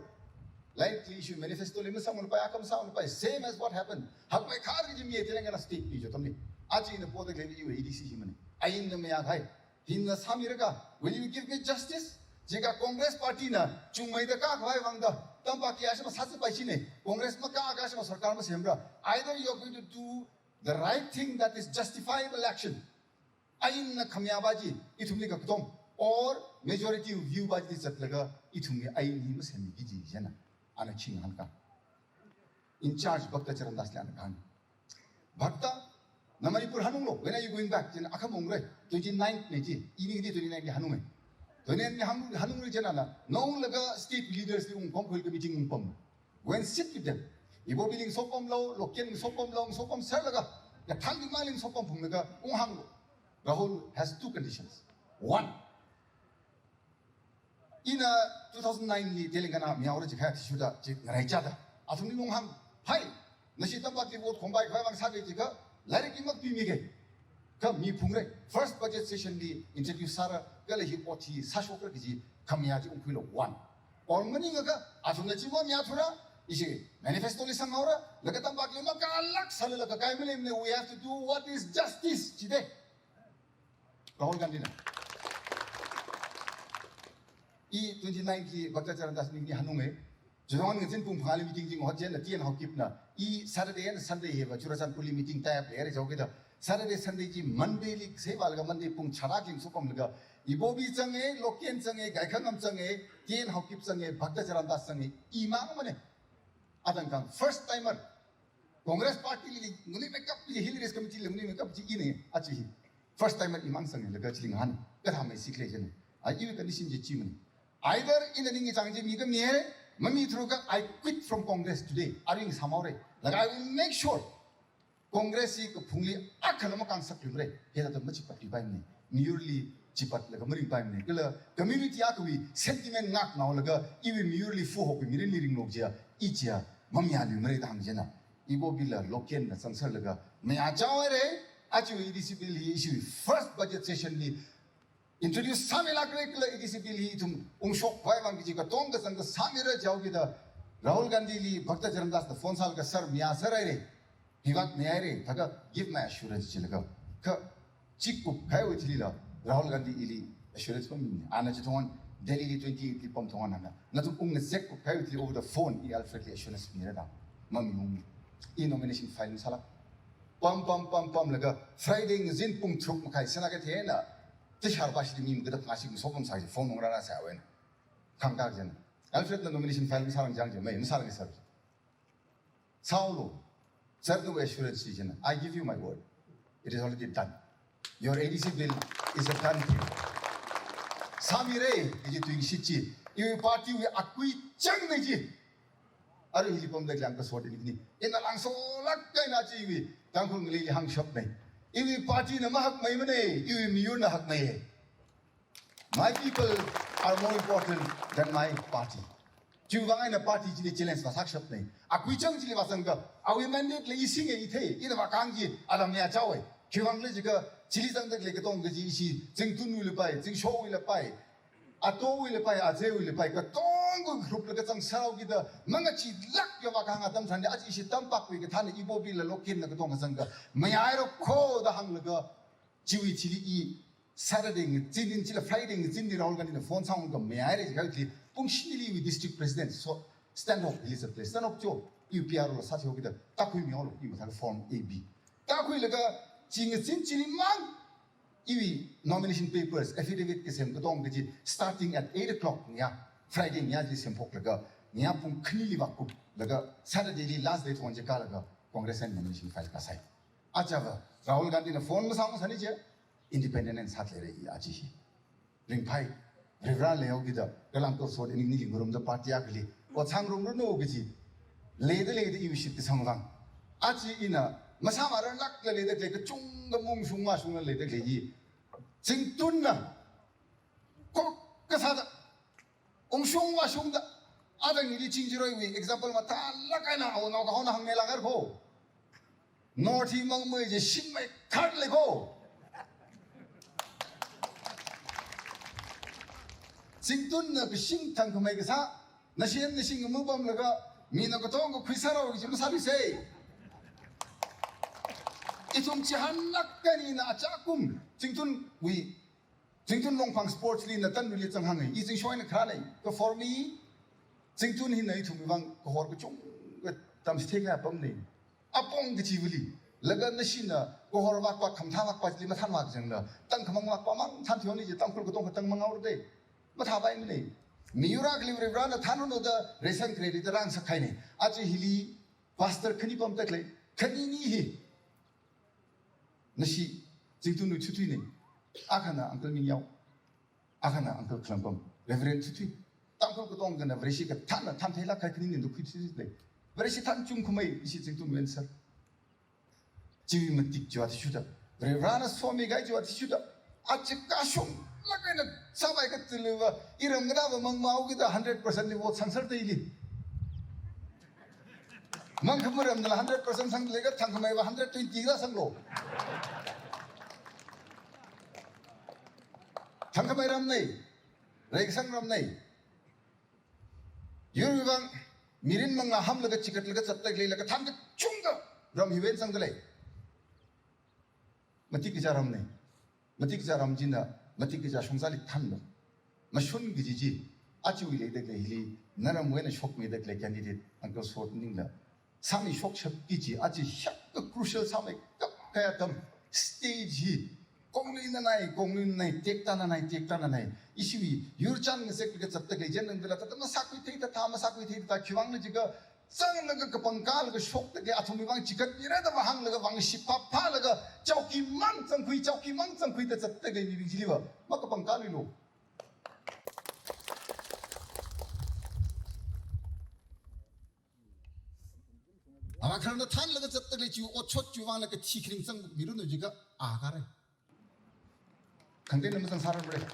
Like the issue manifesto li masāmalapai, akha masāmalapai, same as what happened. Hakmei khar kaji mi Telangana state mi jihaotamli. Aja ina poda khalei iwui A D C himane. Ainna mayākhai. Hina sāmiraga, will you give me justice? Jiakha Congress Party na chungmeida kakhavai vangda, tampakli ashama sāsāpai chine, Congress makā akha ashama sarkar masemra. Either you are going to do the right thing, that is justifiable action. Ainna khamayā va chi, ithumli kakatong, or majority view va chi zatlaga, ithumli ain hi masemki kaji jina. Ana ching hāngka. In charge Bhakta Charan Das li ana kahāng. Bhakta, na Manipur hanunglo, when are you going back? Chieina akha maungra, twenty-ninth ne chi, ini di twenty-ninth li hanunge. Twenty-ninth li hanung, hanungra chieina na, naunglaga state leaders li ungpam khuilaga meeting ungpam. Go and sit with them. Ibobi li ungsopamlo, Lokyan ungsopamlo, ungsopamserlaga, kathānbing mali ungsopam phunglaga, unghānglo. Rahul has two conditions. One, ina two thousand nine li Telangana mihaora jiakha athishurda chi ngaraichāda. Athumli unghāng, hai, nashi tampakli vote khompai khavai vang sāki jiakha, lairik hi makapimiki. Kha mi phungra, first budget session li introduce sāra, kala hi ot hi sāshokra kaji, Khamayā chi ungkhuilu one. Or maningakha, athumna chi mamayāthura, ishi manifesto li sanghaora, laga tampakli makālāk sālala kakai maleimana, we have to do what is justice, jida. Rahul Gandhi na. I twenty-nine ki Bhakta Charan Das ningli hanunga. Chitharan ngazin pung phangāli meeting chingahot chieina, T N Haokip na. I Saturday and Sunday hiva Churachandpur li meeting tie up leira jihaokida. Saturday, Sunday chi Monday li sāvālaga Monday pung tharā kling sopamlaga. Ibobi zanga, Loken zanga, Gaikhangam zanga, T N Haokip zanga, Bhakta Charan Das zanga, imangmana. Adang kang first timer. Congress party li nganuimeikap chi, Hill Ridge Committee li nganuimeikap chi ina, achi hi. First timer imang zanglaga chili ngahān. Kathāmei sikle jina. A iwui condition chi chimana. Either ina ningchāng chi mika mihaira, mamitharakha I quit from Congress today. Aring sāmhaora. Laga I will make sure Congress hi kaphungli akhala makāngasak lumra. Hithāda machipatluipaimana. Miyurli chipatlaga maringpaimana. Kala community akhawui sentiment ngaknaolaga iwui miyurli fuhok mirinli ringlo jiya, i jiya, mamayāluimara da hāng jina. Ibobila Loken na zangserlaga mayāchaohaira. Achi A D C bill hi ishi first budget session li introduce sāmilākra kala A D C bill hi ithum ungshok khavai vang kaji katonga kazang kasāmira jihaokida Rahul Gandhi li Bhakta Charan Das na phone sālaga sir mayāserhaira. Hiwui vang mayāhaira, thākha give my assurance jilaga. Kha chikup kahaiwui thilila Rahul Gandhi ili assurance pammi. Ana chitharan Delhi li twenty-eight li pamtharan ana. Nathum ungna zek kup kahaiwui thili over the phone i Alfred li assurance mira da. Mamiung. I nomination file masāla. Pam, pam, pam, pamlaga Friday ngazin pung tharuk makhai sāna kathena. Tishar bashi mi mukada pasi masopam sai phone nung rara sai awena. Khangkak jina. Alfred na nomination file masālang jang jina, mai masālang sir. Sālu, sir nawui assurance chi jina. I give you my word. It is already done. Your A D C bill is a done deal. Sāmira, iji tuingashit chi. Iwui party wui akui changna ji. Arui hili pamda khaleiya kasot ini. Ina langsolāk kahaina chi iwui Tangkhul ngaleili hāngshapna. Iwui party na mahakmeimana, iwui miyurna hakmei. My people are more important than my party. Chiwui vang eina party chili challenge masāshapna. Akui chang chili vāzangakha, awui mandate la isinga ithei, ina vākang chi, alam ya chawe. Khiwuivang khala jiakha, chili zangda khalei katonga chi ishi, Zingtunwuila pai, Zingshowuila pai, Atowuila pai, Ajewuila pai, katonga group la kazang sāhaokida, mangachilākla vākang atam tharan, aja ishi tampakwui kathāna Ibobila Loken na katonga zangakha, mayāhaira kho da hānglaga, chiwui chili i Saturday ngazin chila Friday ngazin ni Rahul Gandhi na phone sāngarum mayāhaira jikha chili pung shiniliwui district president so Stanhope Elizabeth, Stanhope cho iwui P R O la sāthihaokida tākhuimihaolu, i mathālāk form A B. Tākhuilaga chi ngazin chili mang iwui nomination papers, affidavit kasem katonga chi starting at eight o'clock ngayā, Friday ngayā chili semphoklaga, ngayā pung khanili vākuplaga, Saturday li last day thon chi kālaga, Congress eina nomination file kasai. Achava, Rahul Gandhi na phone masāngasakni je, independent eina sāthaleira i aja hi. Ringphai, Varivara leihaokida, kalam kasot ini ningli ngarumda party akhali. Ot sāngarumranu kaji. Leida leida iwui shitkasang vang. Aja ina, masāmararlākla leida khalei kachungkha maungshung vāshungla leida khalei hi. Zingtunna, kok kasāda, ungshung vāshungda, adang ili Chingjiroiwui example mathālāk eina awo nao kahaona hāngmeilākra kho. North hi mangmei je shingmei kharlei kho. Zingtunna kashing thangkhamei kasā, nashin nashing mupamlaga, mina katonga khuisārao kaji masāluisei. Ithum chihānlāk eina ina achakum, Zingtunwui Zingtun Longphang sports li na tanwuili zanghāngai. I Zingsho eina kharānei. Ka for me, Zingtun hina ithumwui vang kahor kachungkha tamchithei kahai apamnei. Apong kachiva̱li. Laga nashina kahor vākpa, khamathā vākpa chili mathānvā kajangla, tangkhamang vākpa mang thānthuihaoni je Tangkhul katonga tangmang haorade. Mathāpaimanei. Miyur akhali Varivarana thānranu da ration credit da rāngasak kahainei. Aja hili pastor khani pamda khalei. Khanini hi. Nashi, Zingtunwui Chuthuinei. Akhana Uncle Mingyao. Akhana Uncle Khalangpam. Reverend Chuthui. Tangkhul katongana Vareshi kathānna thāntheilāk kahai khanini ndu khuithuilei. Vareshi thānchungkhamei ishi Zingtunwui answer. Chiwui matik chiwui athishurda. Varivarana somikahai chiwui athishurda. Aja kashunglāk eina sāpai kathiliva, iram nganāva mangmao kida hundred percent li vote sangserda ili. Mangkhamei ramnala hundred percent sangda leikha thangkhameiva hundred twenty kida sanglo. Thangkhamei ramnei. Reikasang ramnei. Yurwui vang mirin mangā hamlaga chikatlaga zatda khalei laga thān kachungkha ram hiwui eina zangda lei. Matik kaja ramnei. Matik kaja ram china, matik kaja shongzali thanlo. Mashun kaji chi, achiwui leida khalei hili, naramwui eina shokmida khalei candidate, Uncle Sword ningla. Sāmi shokshapki kaji, aja hiyākha crucial sāmeikap kahai atam, stage hi, konglui nanai, konglui nanai, tekta nanai, tekta nanai. Ishiwui, yur chān ngazeklaga zatda khalei jen nangdala, thāda masākhuithei thāda, masākhuithei thāda, khiwuivang jiakha, zanglaga kapangkālaga shokda khalei athumwui vang chikatmira da vāhānglaga vāngship phāphālaga chowkimang zangkhui, chowkimang zangkhui da zatda khalei mibing chiliva makapangkāluilo. Avā khararna thanlaga zatda khalei chi otshot chiwui vangla kathi kharing zangmiranu jiakha akha rei. Khangatei na mazangsārarmara.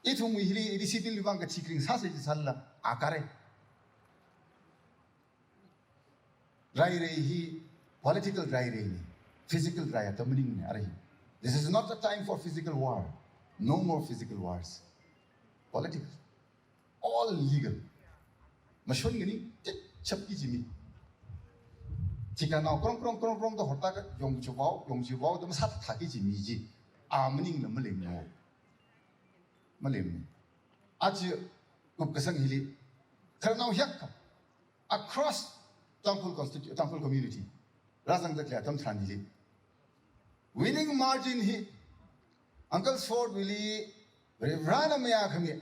Ithumwui hili, A D C Bill wui vang kathi kharing sāsa jisālala, akha rei. Rairei hi political rairei ni, physical rai atam maningmana, ara hi. This is not the time for physical war. No more physical wars. Political. All legal. Mashun nganingchapki kaji mi. Thikhanao krong krong krong krong da horta ka yong chiwui vang, yong chiwui vang da masāthatki kaji mi chi. A maningla maleimana. Maleimana. Aja kupkasang hili. Khararnao hiyākha. Across Tangkhul constitu-, Tangkhul community. Rāzangda khalei atam tharan hili. Winning margin hi Uncle Sword wuili Varivarana mayākhami.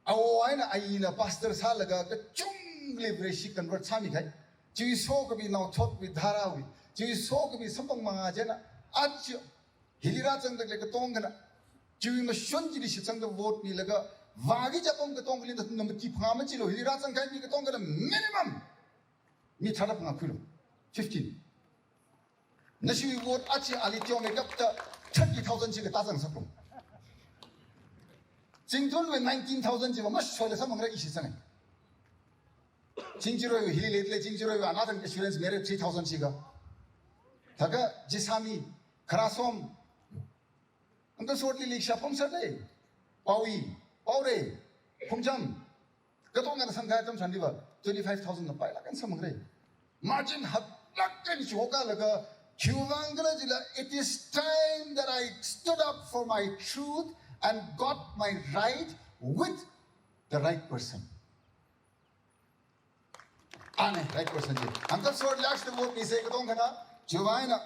Awo eina ayina pastor sālaga kachungkhali Vareshi convert sāmikahai. Chiwui sokhami naothotwui dharāwui. Chiwui sokhami samphang mangā china. Aja hili rāzangda khalei katongkhana. Chiwui mashun chili shitsangda vote milaga. Vāki kaji apam katongkhali nathumna mati phangā machilu. Hili rāzangkahai mi katongkhana minimum mi tharā phangā khuilu. Fifteen. Nashiwui vote aja ali teomeikapta thirty thousand chi katā zangsaklu. Chingthunwui nineteen thousand chiva mashoila samphangrai ishi zanga. Chingchiroiwui hili leida lei, Chingchiroiwui another assurance mira three thousand chikha. Thākha Jisami, Kharasom, Uncle Sword li leikashiya Phomsarlei, Paoyi, Paorei, Phungcham, katongana samkahai atam tharanliva, twenty-five thousand na pailāk eina samphangrai. Margin haklāk eina chihoka laga, khiwuivang khala jila, it is time that I stood up for my truth and got my right with the right person. Ana, right person chi. Uncle Sword li aja vote misa katongkhana, chiwui vang eina,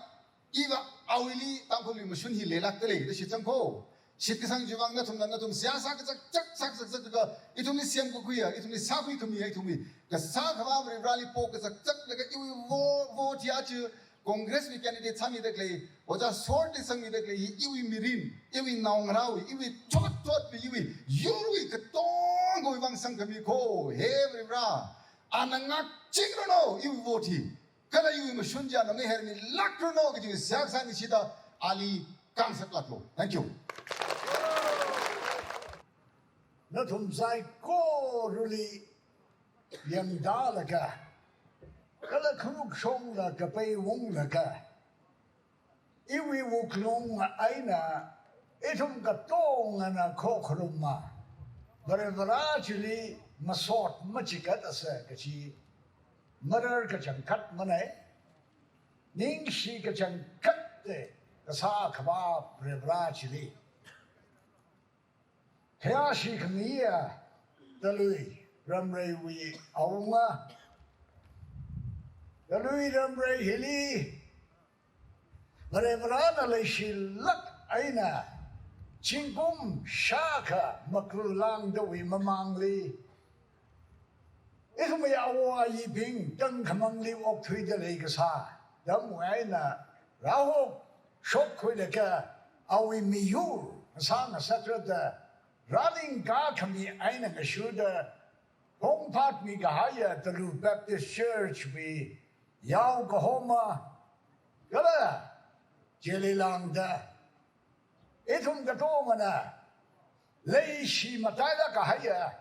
iva awuili Tangkhulwui mashun hi leilākda lei, da shitsangkho. Shitkasang chiwui vang nathumna, nathum seihā sā kazakzak, sā kazakzak kha, ithumli semkakhuiya, ithumli sākhui khamiya, ithumli. Kasā Akhava Varivarali pokazakzak laga iwui vo-, vote hi aja, Congress wui candidate sāmida khalei, Ojā Sword li sangmida khalei, iwui mirin, iwui naongarāwui, iwui thotthotwui, iwui yurwui katongawui vang sangkhami kho, he Varivara, ana ngakchingranu, iwui vote hi, kala iwui mashun chi ana mahermilākranu, kaji seihā sānishida, ali kangsaklāklu. Thank you. Nathum saikorali yangda laga, kala khanuk shongla kapai unglaga, iwui wuklung eina, ithum katongana khokharuma, Varivara chili masot machikatasa kaji, marar kachangkhat manei, ningshi kachangkhat te, Kasā Akhava Varivara chili. Khayāshi khamiya, Talui Ramreiwui awunga. Talui Ramrei hili, Varivarana leishilāk eina, zingkum shākha makullāngdawui mamangli, ithumwui awo ayibing tangkhamangli okthuida leikasā, damwui eina rāhok shokkhuilaga awui miyur ngasā ngasakrada, rāningkā khami eina ngashurda, hongphatmi kahaiya Talui Baptist Church wui yao kahoma, kala chili lāngda, ithum katongana leishi matailāk kahaiya,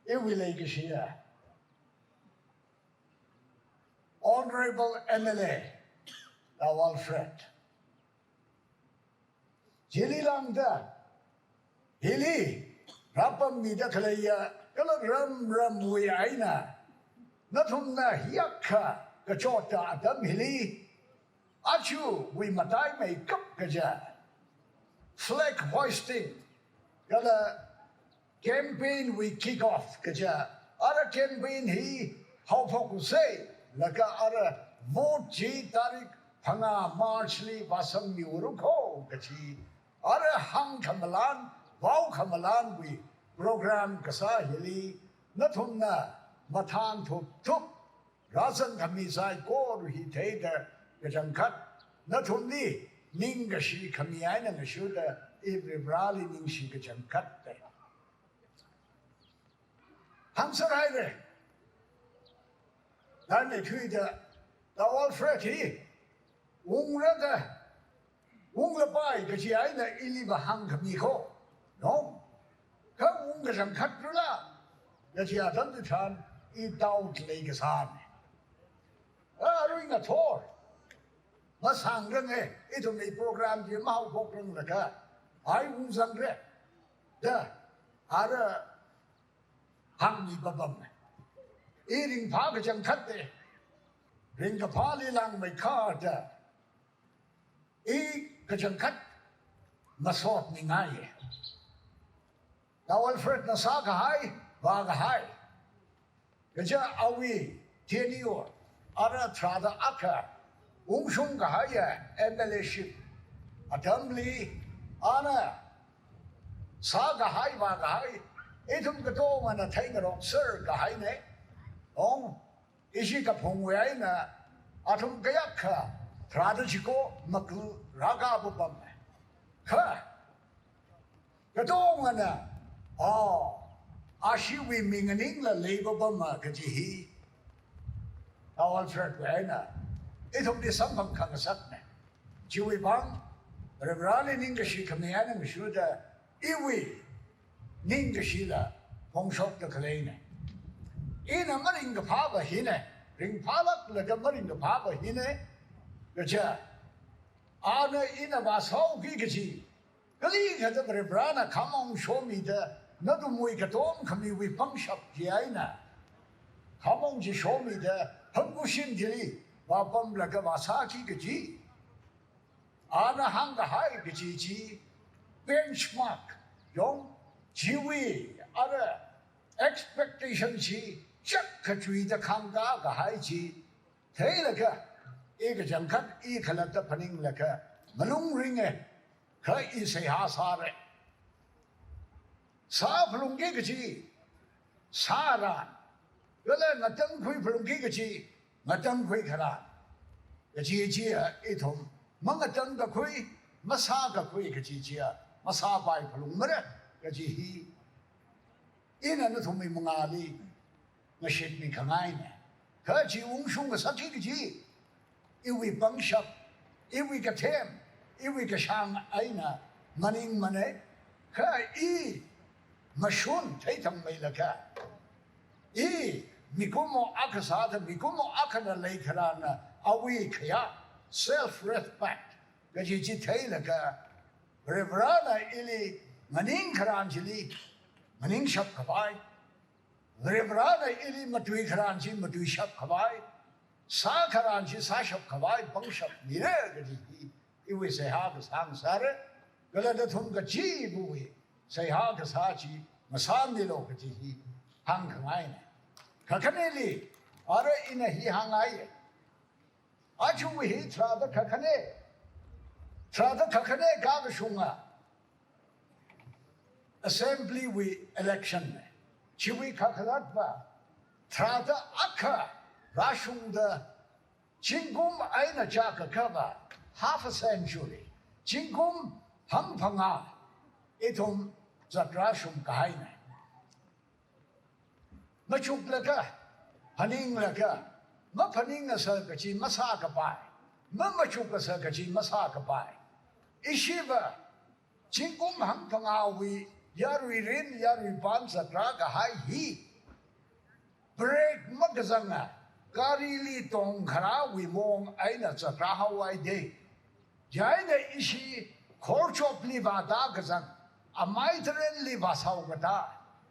iwui leikashiya Honorable M L A Tau Alfred. Chili lāngda, hili rāpammida khaleiya kala ram ramwui eina nathumna hiyākha kachotta atam hili, ajawui mataimeikap kaja flag hoisting kala campaign wui kick off kaja, ara campaign hi haophoksa, laga ara vote chi tarik phangā March li vāsangmiura kho kachi, ara hāngkhamalan, vaokhamalānwui program kasā hili nathumna mathān thup thup rāzangkhami saikora hi theida kachangkhat, nathumli ningkashi khami eina ngashuda i Varivarali ningshi kachangkhatta. Hāngser haira. Nana thuida, Tao Alfred hi ungra da, unglapai kachi eina ili vāhāngkhami kho. No? Kha ung kachangkhat rula kachi atam chitharan i doubt leikasāna. Arui ngathor masāngranga, ithumwui program chi mahaophokranglakha, ai ungzangra da, ara hāngmi papamna. I ringphā kachangkhatta, ringkaphāli lāngmeikharda, i kachangkhat masotmingaiya. Tao Alfredna sākahai, vākahai, kaja awui tenure, ara tharāda akha ungshungkahaiya M L A ship atamli, ana sākahai, vākahai, ithum katongana theingarokser kahaina. Ong, ishi kaphungwui eina athum kayākha tharāda chiko maku rākā papamna. Kha katongana, oh, ashiwui mi nganingla lei papama kaji hi Tao Alfredwui eina ithumli samphang khangasakna. Chiwui vang Varivarali ningkashi khami eina ngashuda iwui ningkashila phongshokda khaleina. Ina maringkaphāva hina, ringphālaklaga maringkaphāva hina, kaja, ana ina vāsāki kaji, kali kathā Varivarana khamong shomida, nathumwui katomkhamiwui pangshap chi eina khamong chi shomida, hangkushin chili vāpamlaga vāsāki kaji, ana hāngkahai kaji chi benchmark, yong, chiwui ara expectation chi chak kachuida khangkā kahai chi theilaga, i kachangkhat i khalatta phaninglaga malung ringa, kha i seihā sāra. Sā phalungki kaji sāran, kala ngatangkhui phalungki kaji ngatangkhui kharan. Kaji chiya ithum mangatangkakhui, masākakhui kaji chiya masāpai phalungmara kaji hi ina nathumwui mangāli ngashitmi khangaina. Kha chi ungshung kasāki kaji iwui pangshap, iwui kathem, iwui kashāng eina maningmana. Kha i mashun theithangmeilakha, i mikumo akha sāda mikumo akhana leikharana awui khayā, self-respect kaji chi theilaga, Varivarana ili nganing kharan chili nganingshap khavai, Varivarana ili matui kharan chi matuishap khavai, sā kharan chi sāshap khavai pangshap mira kaji hi iwui seihā kasāng sāra, kala nathum kachiva̱wui seihā kasā chi masāmilu kaji hi hāngkhangaina. Kakhaneli, ara ina hi hāngngai, aja hi tharāda kakhane, tharāda kakhane kakashunga Assembly wui election na. Chiwui kakhalatva tharāda akha rāshungda zingkum eina chākakhava, half a century, zingkum hangphangā ithum zatra shumkahaina. Machuklaga, phaninglaga, maphaningngasaka chi masākapai, mamachukngasaka chi masākapai. Ishiva zingkum hangphangāwui yaruirin yaruipan zatra kahai hi brake makazanga, garili tongkharāwui mong eina zatra haohaida. Chieina ishi Khorchopli vāda kazang, amai tarenli vāsao kata,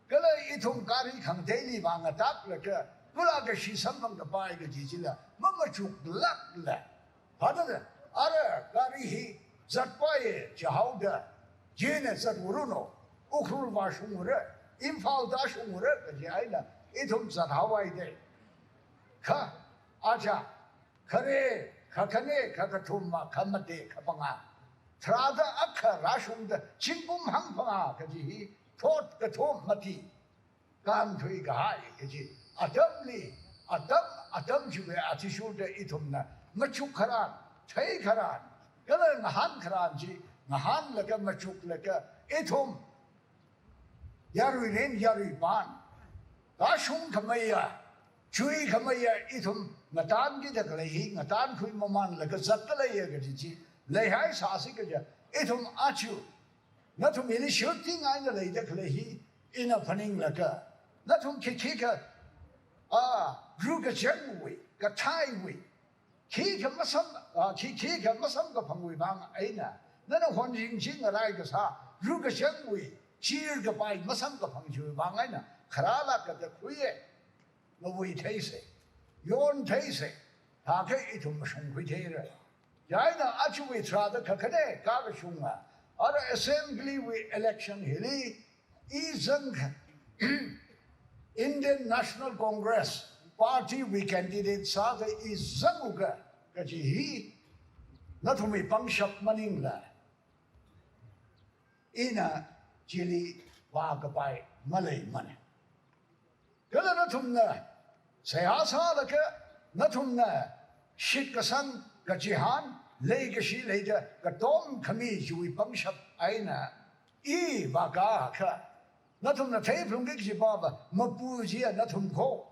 kala ithum gari khangateili vāngatak laga, pula kashi samphang kapai kaji chila, mamachuk lak la. Phāda, ara gari hi zatpai jihaoda, jina zat uruno, Ukhrul vāshung ura, Imphal da shung ura, kaji eina, ithum zat haowa de. Kha, aja, khare, khakhane, khakathum ma, khamate, khapanga. Tharāda akha rāshungda, zingkum hangphanga, kaji hi, thot kathum mati. Kānthui kahai, kaji. Atamli, atam, atam chiwui athishurda ithumna, machuk kharan, thei kharan, kala ngahān kharan chi, ngahān laga machuk laga, ithum, yarui ren, yarui pan. Kashung khameiya, chui khameiya, ithum ngatan kida khalei hi, ngatan khui maman laga zat khaleiya kaji chi, leihai sāsi kaja, ithum achu, nathum hili shirting eina leida khalei hi, ina phaning laga, nathum khikhi kha, a, ru kachangwui, kathaiwui, khikha masam, a, khi, khikha masam kaphangwui vang eina, nana honjing chi ngarai kasā, ru kachangwui, chir kapai masam kaphang chiwui vang eina, kharāla kata khuiye, ngavui theise, yon theise, thākha ithum mashung khui theira. Chieina achuwui tharāda khakhane, kakashunga, ara assembly wui election hili, i zang, Indian National Congress Party wui candidate sāda i zang uka, kaji hi, nathumwui pangshap maningla, ina chili vākapai maleimana. Kala nathumna, seihā sālaga, nathumna, shitkasang, kachihān, leikashi leida, katom khami chiwui pangshap eina, i vākakha, nathumna theiphalungki kaji pava, mapu chiya nathum kho,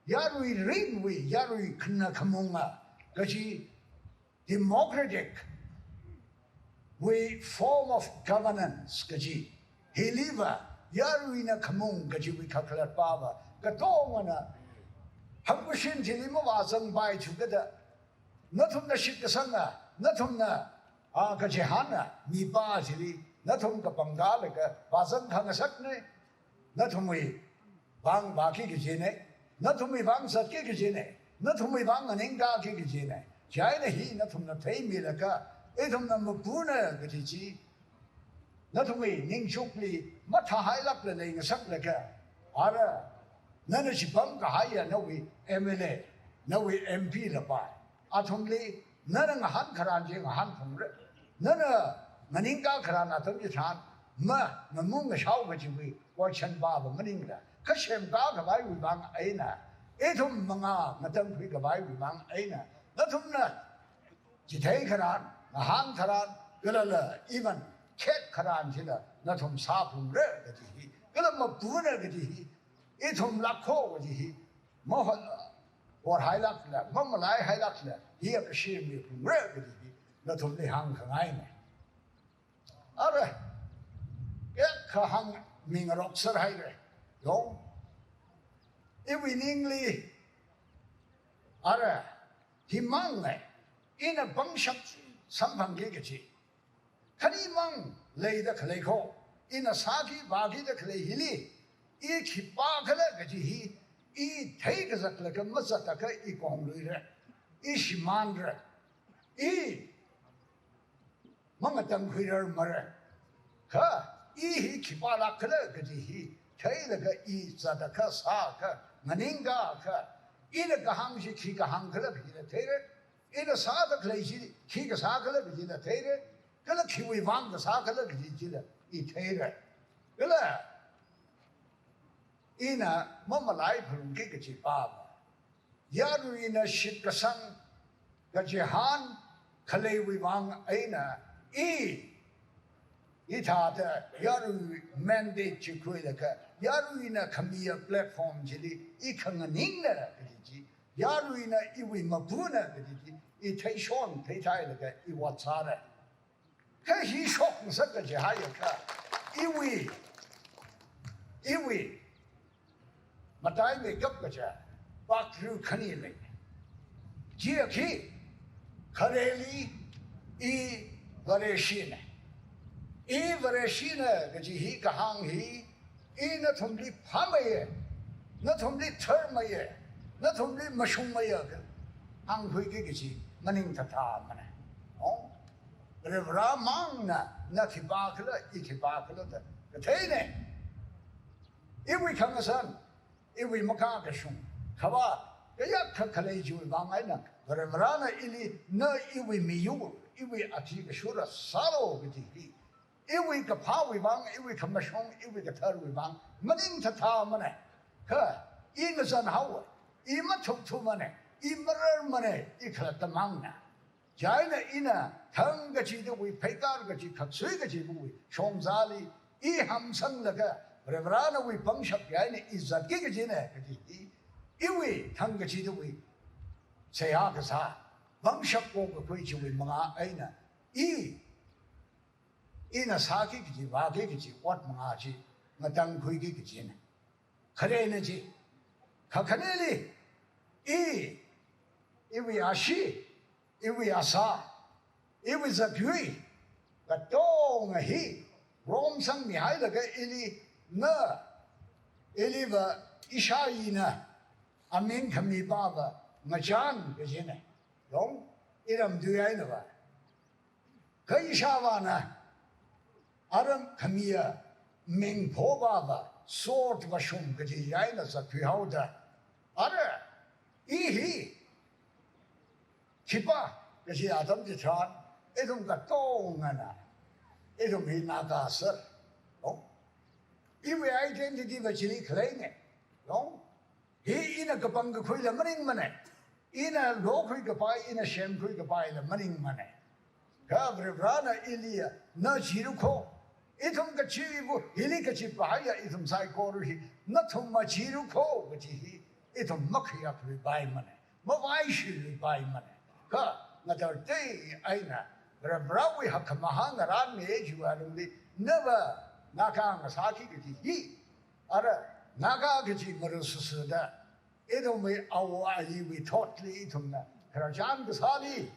yarui rinwui, yarui khana khamunga, kaji democratic wui form of governance kaji, hiliva, yaruina khamung kajiwui kakhalat pava, katongana, hangkashin chili mavāzangpai thukada, nathumna shitkasanga, nathumna, a, kachihāna, mipā chili, nathum kapangda laga, vāzang khangasakne, nathumwui vang vāki kajine, nathumwui vang zatki kajine, nathumwui vang nganingkaki kajine. Chieina hi nathumna theimilaga, ithumna mapuna kaji chi, nathumwui ningchukli mathāhailakla leingasaklaga, ara, nana chipam kahaiya nawui M L A, nawui M P lapai, athumli, nana ngahān kharan chi ngahān phungra. Nana nganingka kharan atam chitharan, ma, ngamu ngashao kajiwui, question pava maningla. Kha semka khavaiwui vang eina, ithum mangā ngatangkhui khavaiwui vang eina, nathumna, chithei kharan, ngahān kharan, kalala, even, khet kharan chila, nathum sāphungra kaji hi, kala mapuna kaji hi, ithum lakho kaji hi, mahon, horhailakla, mamalaihailakla, hiya kashir miphungra kaji hi, nathumli hāngkhangaina. Ara, kayākha hāngmingarokser haira, yong. Iwui ningli, ara, himang ngai, ina pangshap samphangki kaji. Khanimang leida khalei kho, ina sāki vākida khalei hili, i khipākhala kaji hi, i theikazaklaga mazataga i kongluira, i shimānra, i mangatangkhuirarmara. Kha, i hi khipālākkhala kaji hi, theilaga i zataga sāga, nganingkaga, ina kahāng chi khi kahāngkhala kajila theira, ina sāda khalei chi khi kasākhala kajila theira, kala khiwui vang kasākhala kaji chila i theira. Kala ina mamalai phalungki kaji pava, yaruina shitkasang kachihān khaleiwui vang eina i, hithāda yarui mandate chi khuilaga, yaruina khamiya platform chili i khanganingna kaji chi, yaruina iwui mapuna kaji chi, i theishon theithailaga i ot sāra. Kha hi shokngasak kaji haiakha, iwui, iwui, mataimeikap kaja, pakru khani lei. Chiya khi, khareli i Vareshina. I Vareshina kaji hi kahāng hi, I nathumli phāmeiya, nathumli tharmeiya, nathumli mashungmeiya, hāngkhuiki kaji maningthathāmana. Oh, Varivara mangna, na khipākhala, I khipākhala da katheina. Iwui khangazan, iwui makakashung, khavāt kayākha khalei chiwui vang eina, Varivarana ili, na iwui miyur, iwui athishura sālu kaji hi, iwui kaphāwui vang, iwui khamashung, iwui katharwui vang maningthathāmana. Kha I ngazanhaowa, I mathukthumana, I mararmana, I khalatta mangna. Chieina ina thang kachidawui, pheikar kachi, khatsui kachiwui shongzali I hamsanglaga, Varivaranawui pangshap eina I zatki kajina kaji hi, iwui thang kachidawui seihā kasā, pangshap kokakhui chiwui manga eina I, ina sāki kaji, vāki kaji ot manga chi ngatangkhuiki kajina. Kharena chi, kakhaneli, I, iwui ashee, iwui asā, iwui zakyui katonga hi romsangmihailaga ili, na, iliva ishāyina aming khamipāva ngachān kajina. Long, iram tui einava. Kha ishāvāna aram khamiya ming phovāva, sword vashum kaji eina zakkhuihaoda, ara, I hi khipā kaji atam chitharan, ithum katongana, ithum hi Naga ser. Oh, iwui identity va chili khaleina. Long, hi ina kapangkakhuila maningmana, ina lokhui kapai, ina semkhui kapaila maningmana. Kha Varivarana iliya, na chiru kho, ithum kachiva̱ hili kachipahaiya ithum saikora hi nathum machiru kho kaji hi ithum makhayākluipaimana, mavaishiluipaimana. Kha ngatar tei eina Varivarawui hakkhamahā ngarānmi chiwui alungli, nava Naga ngasāki kaji hi, ara, Naga kaji marusasada, ithumwui awo ayiwui thotli ithumna khararchan kasāli,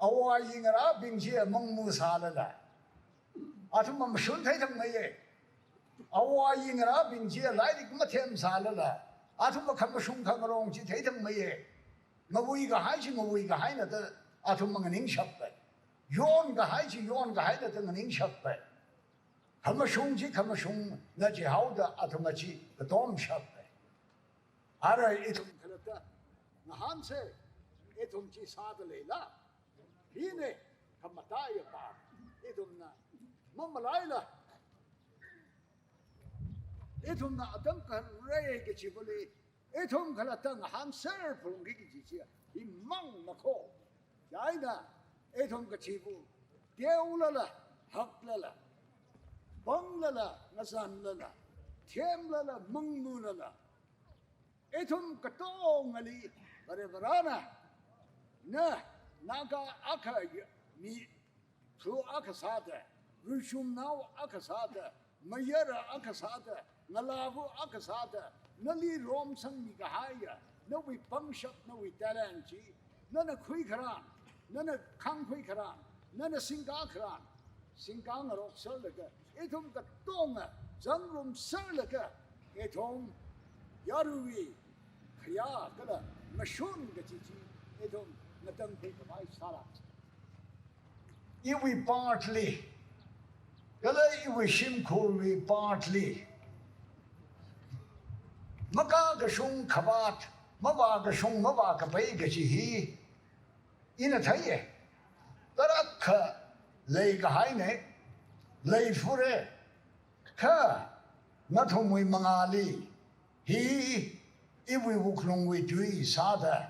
awo ayi ngarābing chi mangmu sālala, athum mashun theithangmeiya. Awo ayi ngarābing chi lairik mathem sālala, athum khamashung khangarong chi theithangmeiya. Ngavui kahai chi ngavui kahaina da athum nganingshappai. Yon kahai chi yon kahaina da nganingshappai. Khamashung chi khamashungna chihaoda athum chi katomshappai. Ara ithum khalatta ngahānsa, ithum chi sāda leila, hina khamataiya pā, ithumna mamalaila, ithumna atam kharei kachiva̱li ithum khalatta ngahānser phalungki kaji chi himangna kho. Chieina ithum kachiva̱, teolala, haklala, panglala, ngazanlala, themlala, mangmulala, ithum katongali Varivarana, na, Naga akha ya, mi, thu akha sāda, ruishumnao akha sāda, mayara akha sāda, ngalāva̱ akha sāda, nali romsangmi kahaiya, nawui pangshap, nawui talent chi, nana khuikharan, nana khangkhuikharan, nana singkakharan, singka ngarokserlaga, ithum katonga zangrumserlaga, ithum yaruiwui khayā kala mashun kaji chi, ithum ngatangkhui khavai sāra. Iwui part li, kala iwui shimkhurwui part li, makakashung khavāt, mavākashung mavākapai kaji hi, ina theiya. Tarākha leikahaina, leifura. Kha nathumwui mangāli, hi iwui wuklungwui tui sāda,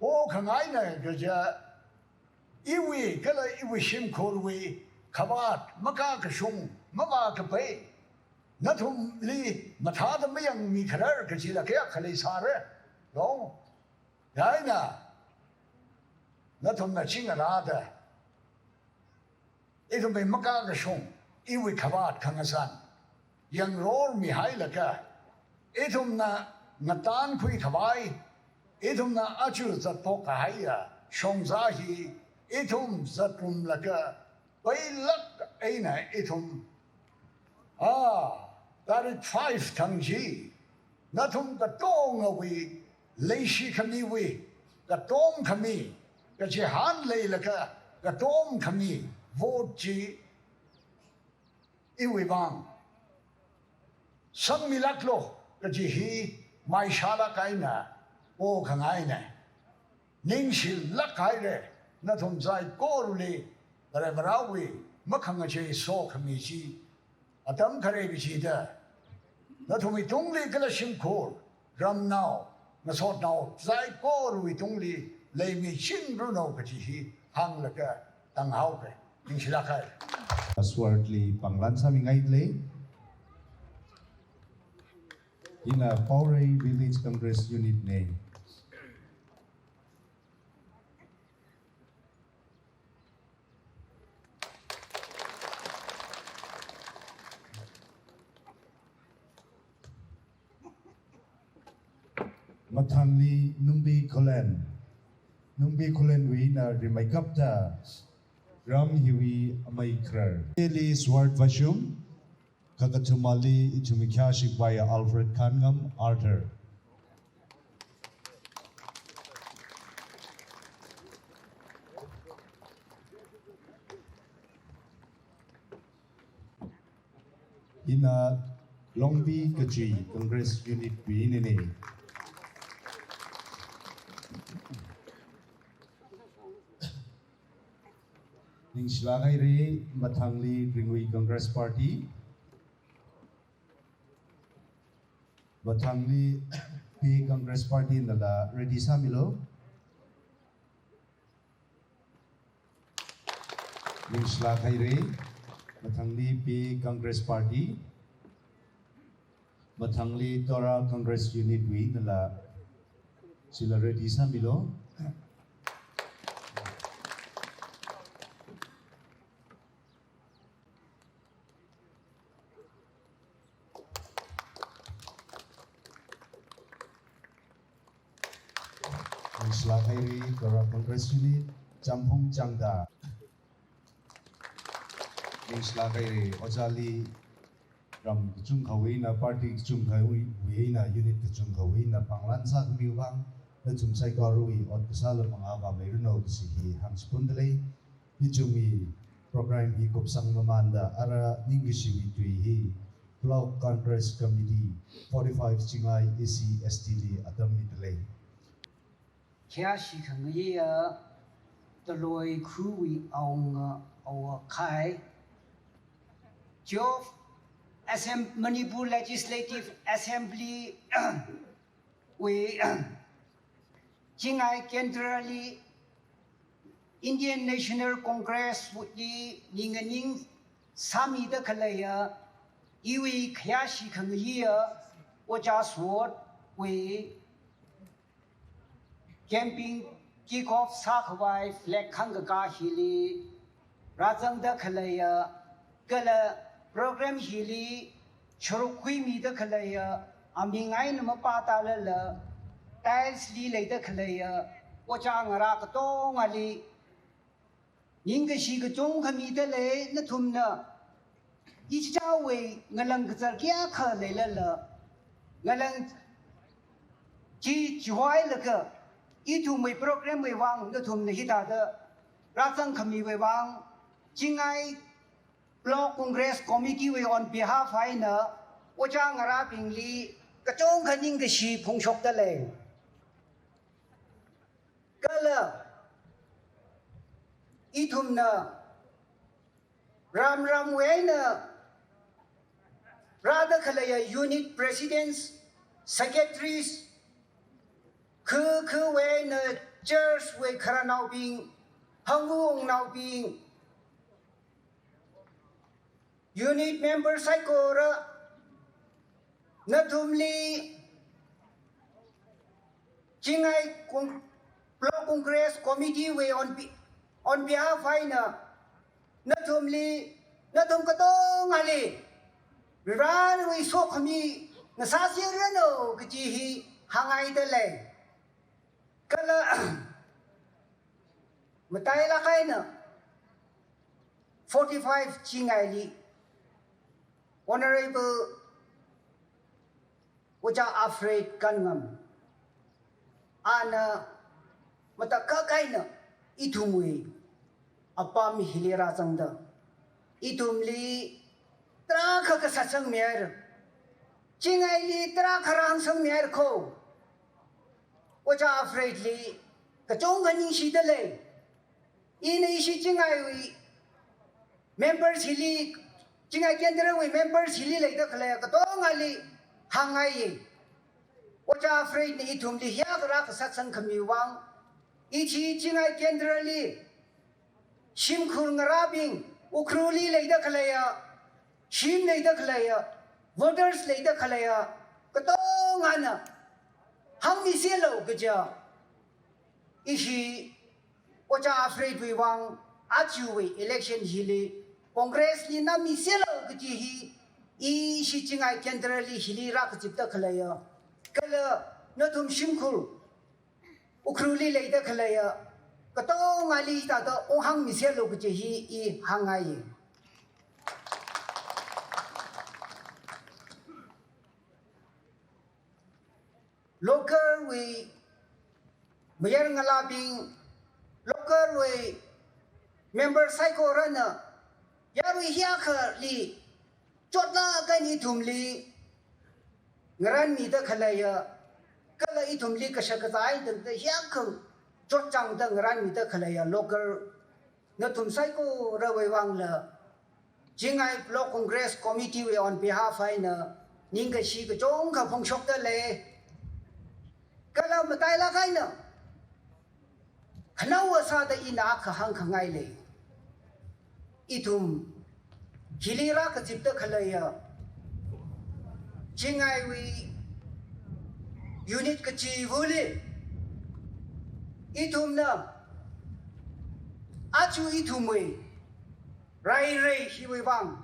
pokhangaina kaja, iwui kala iwui shimkhurwui khavāt, makakashung mavākapai, nathumli mathāda mayangmi kharar kajila kayākha leisāra. Long, chieina nathumna ching rāda, ithumwui makakashung, iwui khavāt khangazan yangrormihailaga, ithumna ngatankhui khavai, ithumna aja zatphok kahaiya shongza hi, ithum zatrumlaga, pailāk Eina ithum, ah, tarik five thang chi, nathum katongawui, leishi khamiwui, katom khami, kachihān leilaga katom khami vote chi iwui vang sangmilāklu kaji hi maishālāk eina pokhangaina. Ningshilāk haira, nathum saikorali Varivarāwui makhangachei sokhami chi atam khare kachida, nathumwui tungli kala shimkhur, ramnao, ngasotnao saikorawui tungli leimichinranu kaji hi hānglaga tanghaoke. Ningshilāk hai. Sword li panglan sāmingaile. Ina Paurei Village Congress Unit na. Mathangli Nungbi Khullen. Nungbi Khullenwui eina rimeikapta ram hiwui amei kharar. Eli Sword Vashum, kakathumali ithumwui khayāshi khavai Alfred Khanngam Arthur. Ina Longpi Kachui Congress Unit wui einana. Ningshilāk haira, mathangli Ringui Congress Party. Mathangli P Congress Party nala ready sāmilu. Ningshilāk haira, mathangli P Congress Party. Mathangli Tora Congress Unit wui einala chila ready sāmilu. Ningshilāk haira, Tora Congress Unit, Champhung Changda. Ningshilāk haira, ojāli ram kachungkhawui eina, party kachungkhawui eina, unit kachungkhawui eina panglan sākhamiwui vang, nathum saikorawui ot kasāla mangā vāmeiranu kaji hi hāngchipunda lei. Ithumwui program hi kupsang mamānda ara ningkashiwui tui hi Block Congress Committee forty-five Chingai S C S T li atam mida lei. Khayāshi khangayiya Taloi Khuwui Awunga Awa Khai, Chief Assem-, Manipur Legislative Assembly wui Chingai Kendra li Indian National Congress li ninganing sāmida khaleiya, iwui khayāshi khangayiya Ojā Sword wui campaign kick off sākhavai flag khangkakā hili rāzangda khaleiya, kala program hili sharuk khuimida khaleiya, aming eina mapātālala, dais li leida khaleiya ojā ngarā katongali ningkashi kachungkha mida lei. Nathumna ichichāwui ngalang kazar kayākha leilala, ngalang chi chihoilaga, ithumwui program wui vang nathumna hithāda rāzang khamiwui vang, Chingai Block Congress Committee wui on behalf eina ojā ngarābingli kachungkha ningkashi phongshokda lei. Kala ithumna ram ramwui eina rāda khaleiya unit presidents, secretaries, khu khuwui eina church wui khararnaobing, hangwui wungnaobing, unit member saikora, nathumli Chingai Cong-, Block Congress Committee wui on be-, on behalf eina nathumli, nathum katongali Varewui sokhami ngasāserranu kaji hi hāngngaida lei. Kala matailāk eina forty-five Chingaili Honorable Ojā Alfred Kanngam, ana matakhak eina ithumwui apam hili rāzangda, ithumli tarākha kasat sangmihaira. Chingaili tarākha rāhāngsangmihaira kho. Ojā Alfredli kachungkha ningshida lei. Ina ishi Chingaiwui members hili, Chingai Kendrawui members hili leida khalei katongali hāngngaiya. Ojā Alfredna ithumli hiyākha rākasat sangkhami vang, ishi Chingai Kendrali shimkhur ngarābing, Ukhrulli leida khaleiya, shim leida khaleiya, voters leida khaleiya katongana hāngmiserlu kaja, ishi Ojā Alfredwui vang ajawui election hili Congressli nammiserlu kaji hi, ishi Chingai Kendrali hili rākazipda khaleiya, kala nathum shimkhur Ukhrulli leida khaleiya katongali thāda ung hāngmiserlu kaji hi i hāngngaiya. Localwui mayarngalābing, localwui member saikorana yarui hiyākhali chotlāk eina ithumli ngaranmida khaleiya, kala ithumli kashak kazā eina tangda hiyākha chotchāngda ngaranmida khaleiya local nathum saikorawui vangla Chingai Block Congress Committeewui on behalf eina ningkashi kachungkha phongshokda lei. Kala matailāk eina khanaowa sāda ina akha hāngkhangai lei. Ithum hili rākazipda khaleiya Chingaiwui unit kachivali ithumna aja ithumwui rairei hiwui vang,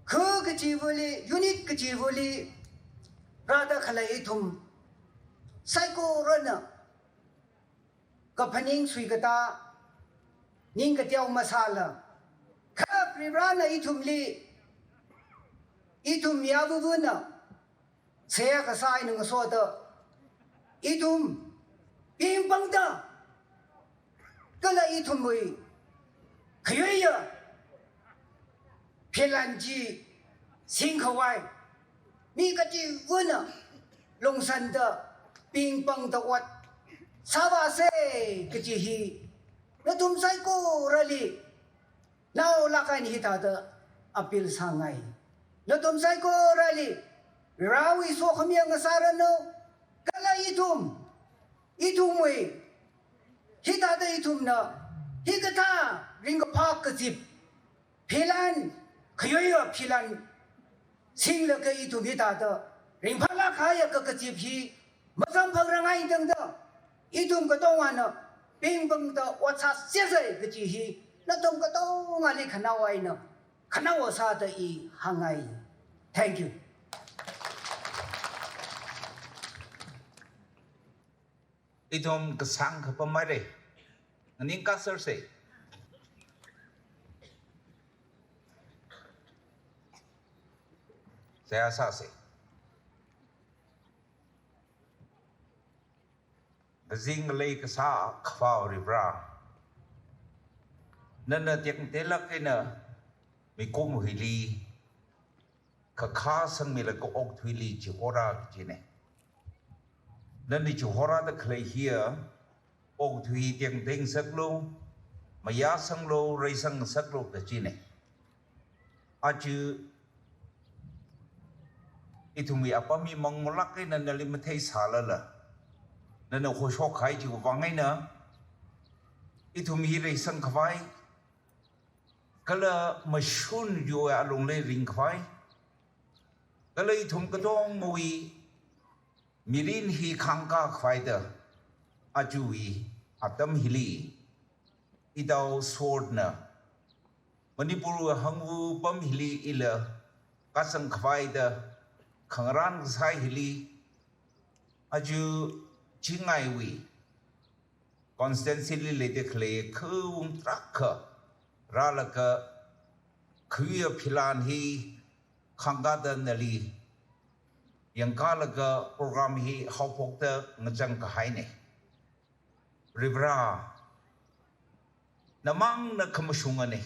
kha kachivali, unit kachivali rāda khalei ithum saikorana kaphaning suikatā, ning kateo masāla, kha Varivarana ithumli, ithum miyavavana seihā kasā eina ngasoda, ithum pingpangda, kala ithumwui khayuiya philan chi singkhavai, mi kachivana lungsānda pingpangda ot sāvāsa kaji hi nathum saikorali naolāk eina hithāda appeal sāngai. Nathum saikorali Varewui sokhami ngasāranu, kala ithum, ithumwui, hithāda ithumna hikathā ringkaphā kazip philan, khayuiya philan singlaga ithum hithāda ringphālāk kahaiya kakazip hi mazamphangrāngai tangda, ithum katongana pingpangda ot sāsersa kaji hi nathum katongali khanaowa eina khanaowa sāda i hāngngai. Thank you. Ithum kasāngkha pamhaira. Nganingkā sersa. Seihā sāsa. Kazing ngalei kasā Akhava Varivara, nana tekmateilāk eina mikumo hili khakha sangmilaga okathuili chihorā kajina. Nana chihorāda khalei hiya okathui tekmateingasaklu, mayāsanglu, reisangngasaklu kajina. Aja ithumwui apam hi mangolāk eina nali matheisālala, nana hoshok kahai chiwui vang eina ithum hi reisangkhavai, kala mashun chiwui alungli ringkhavai, kala ithum katongawui mirin hi khangkā khavai da, ajawui atam hili, itao Sworna Manipurwui hangva pam hili ila kazang khavai da khangarān kasā hili, aja Chingaiwui constituency li leida khalei khawung tarākha rālaga khuiya philan hi khangkāda nali yangkālaga program hi haophokda ngachang kahaine. Varivara, namangna khamashungane.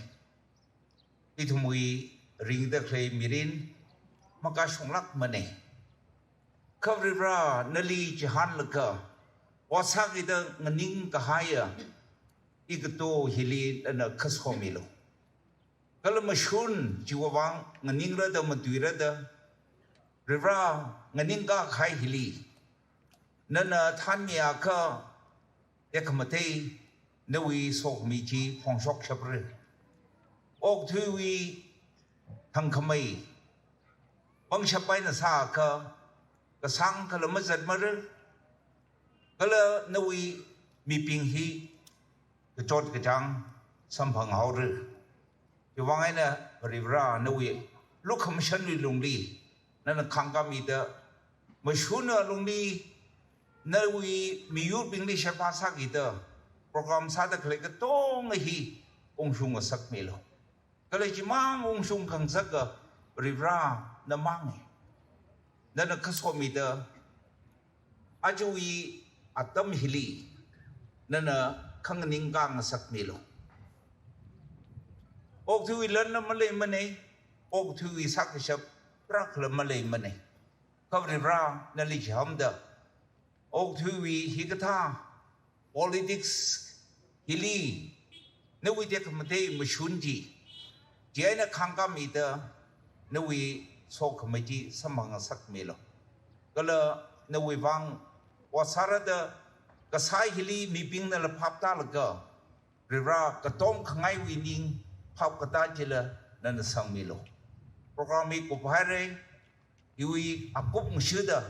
Ithumwui ringda khalei mirin makashunglākmane. Kha Varivara, nali chihānlaga ot sākida nganing kahaiya ikato hili nana khasomilu. Kala mashun chiwui vang nganingrada matuirada, Varivara, nganingkā kahai hili nana thanmiakha, tekhamatei nawui sokhami chi phongshokshapra. Okathuiwui thangkhamei pangshap eina sāakha kasāng kala mazatmara. Kala nawui mibing hi kachot kachāng samphang haora. Chiwui vang eina Varivara, nawui lukhamashanwui lungli nana khangkāmida, mashunwui lungli nawui miyurbingli sheba sākida program sāda khalei katonga hi ungshung ngasakmilu. Kala chimang ungshung khangasaka Varivara namange. Nana khasomida, ajawui atam hili nana khanganingkā ngasakmilu. Okathuiwui lan la maleimane, okathuiwui sākashap tarākha la maleimane. Kha Varivara, nali chihānda, okathuiwui hikathā politics hili nawui tekhamatei mashun chi, chieina khangkāmida nawui sokhami chi samphang ngasakmilu. Kala nawui vang ot sārada kasā hili mibingna laphap tālaga, Varivara, katom khangaiwui ning phap katā chila nana sangmilu. Program hi kuphaira, iwui akup ngashida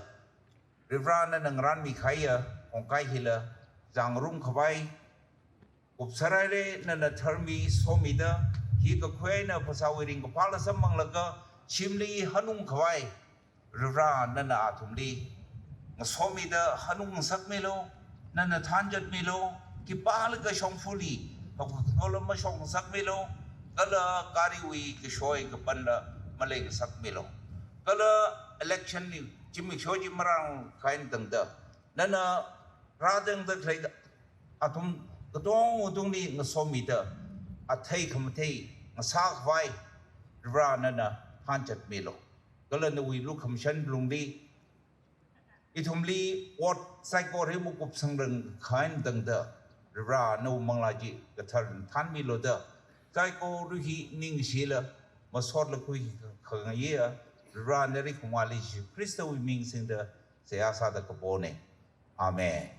Varivara nana ngarānmi kahaiya kongkai hila zangrumkhavai kupsāraire. Nana tharmi somida, hi kakhuina phasāwui ringkaphāla samphanglaga shimli hanung khavai Varivara, nana athumli ngasomida hanung ngasakmilu, nana thanzatmilu, khipālaga shongfali haokakhanola mashok ngasakmilu, kala gariwui kashoi kapanla malei ngasakmilu. Kala election li zimiksho chi marāngkahai tangda, nana rātangda khalei athum katonga tungli ngasomida, athei khamathei ngasākhavai Varivara nana thanzatmilu. Kala nawui lukhamashan lungli ithumli ot saikora hi makupsangrangkahai tangda, Varivara, nawui manglā chi kathar thanmilu da, saikora hi ningshila masotla khuikhangayiya Varivara, nali khumali Jesu Khristawui ming singda seihā sāda kapone. Amen.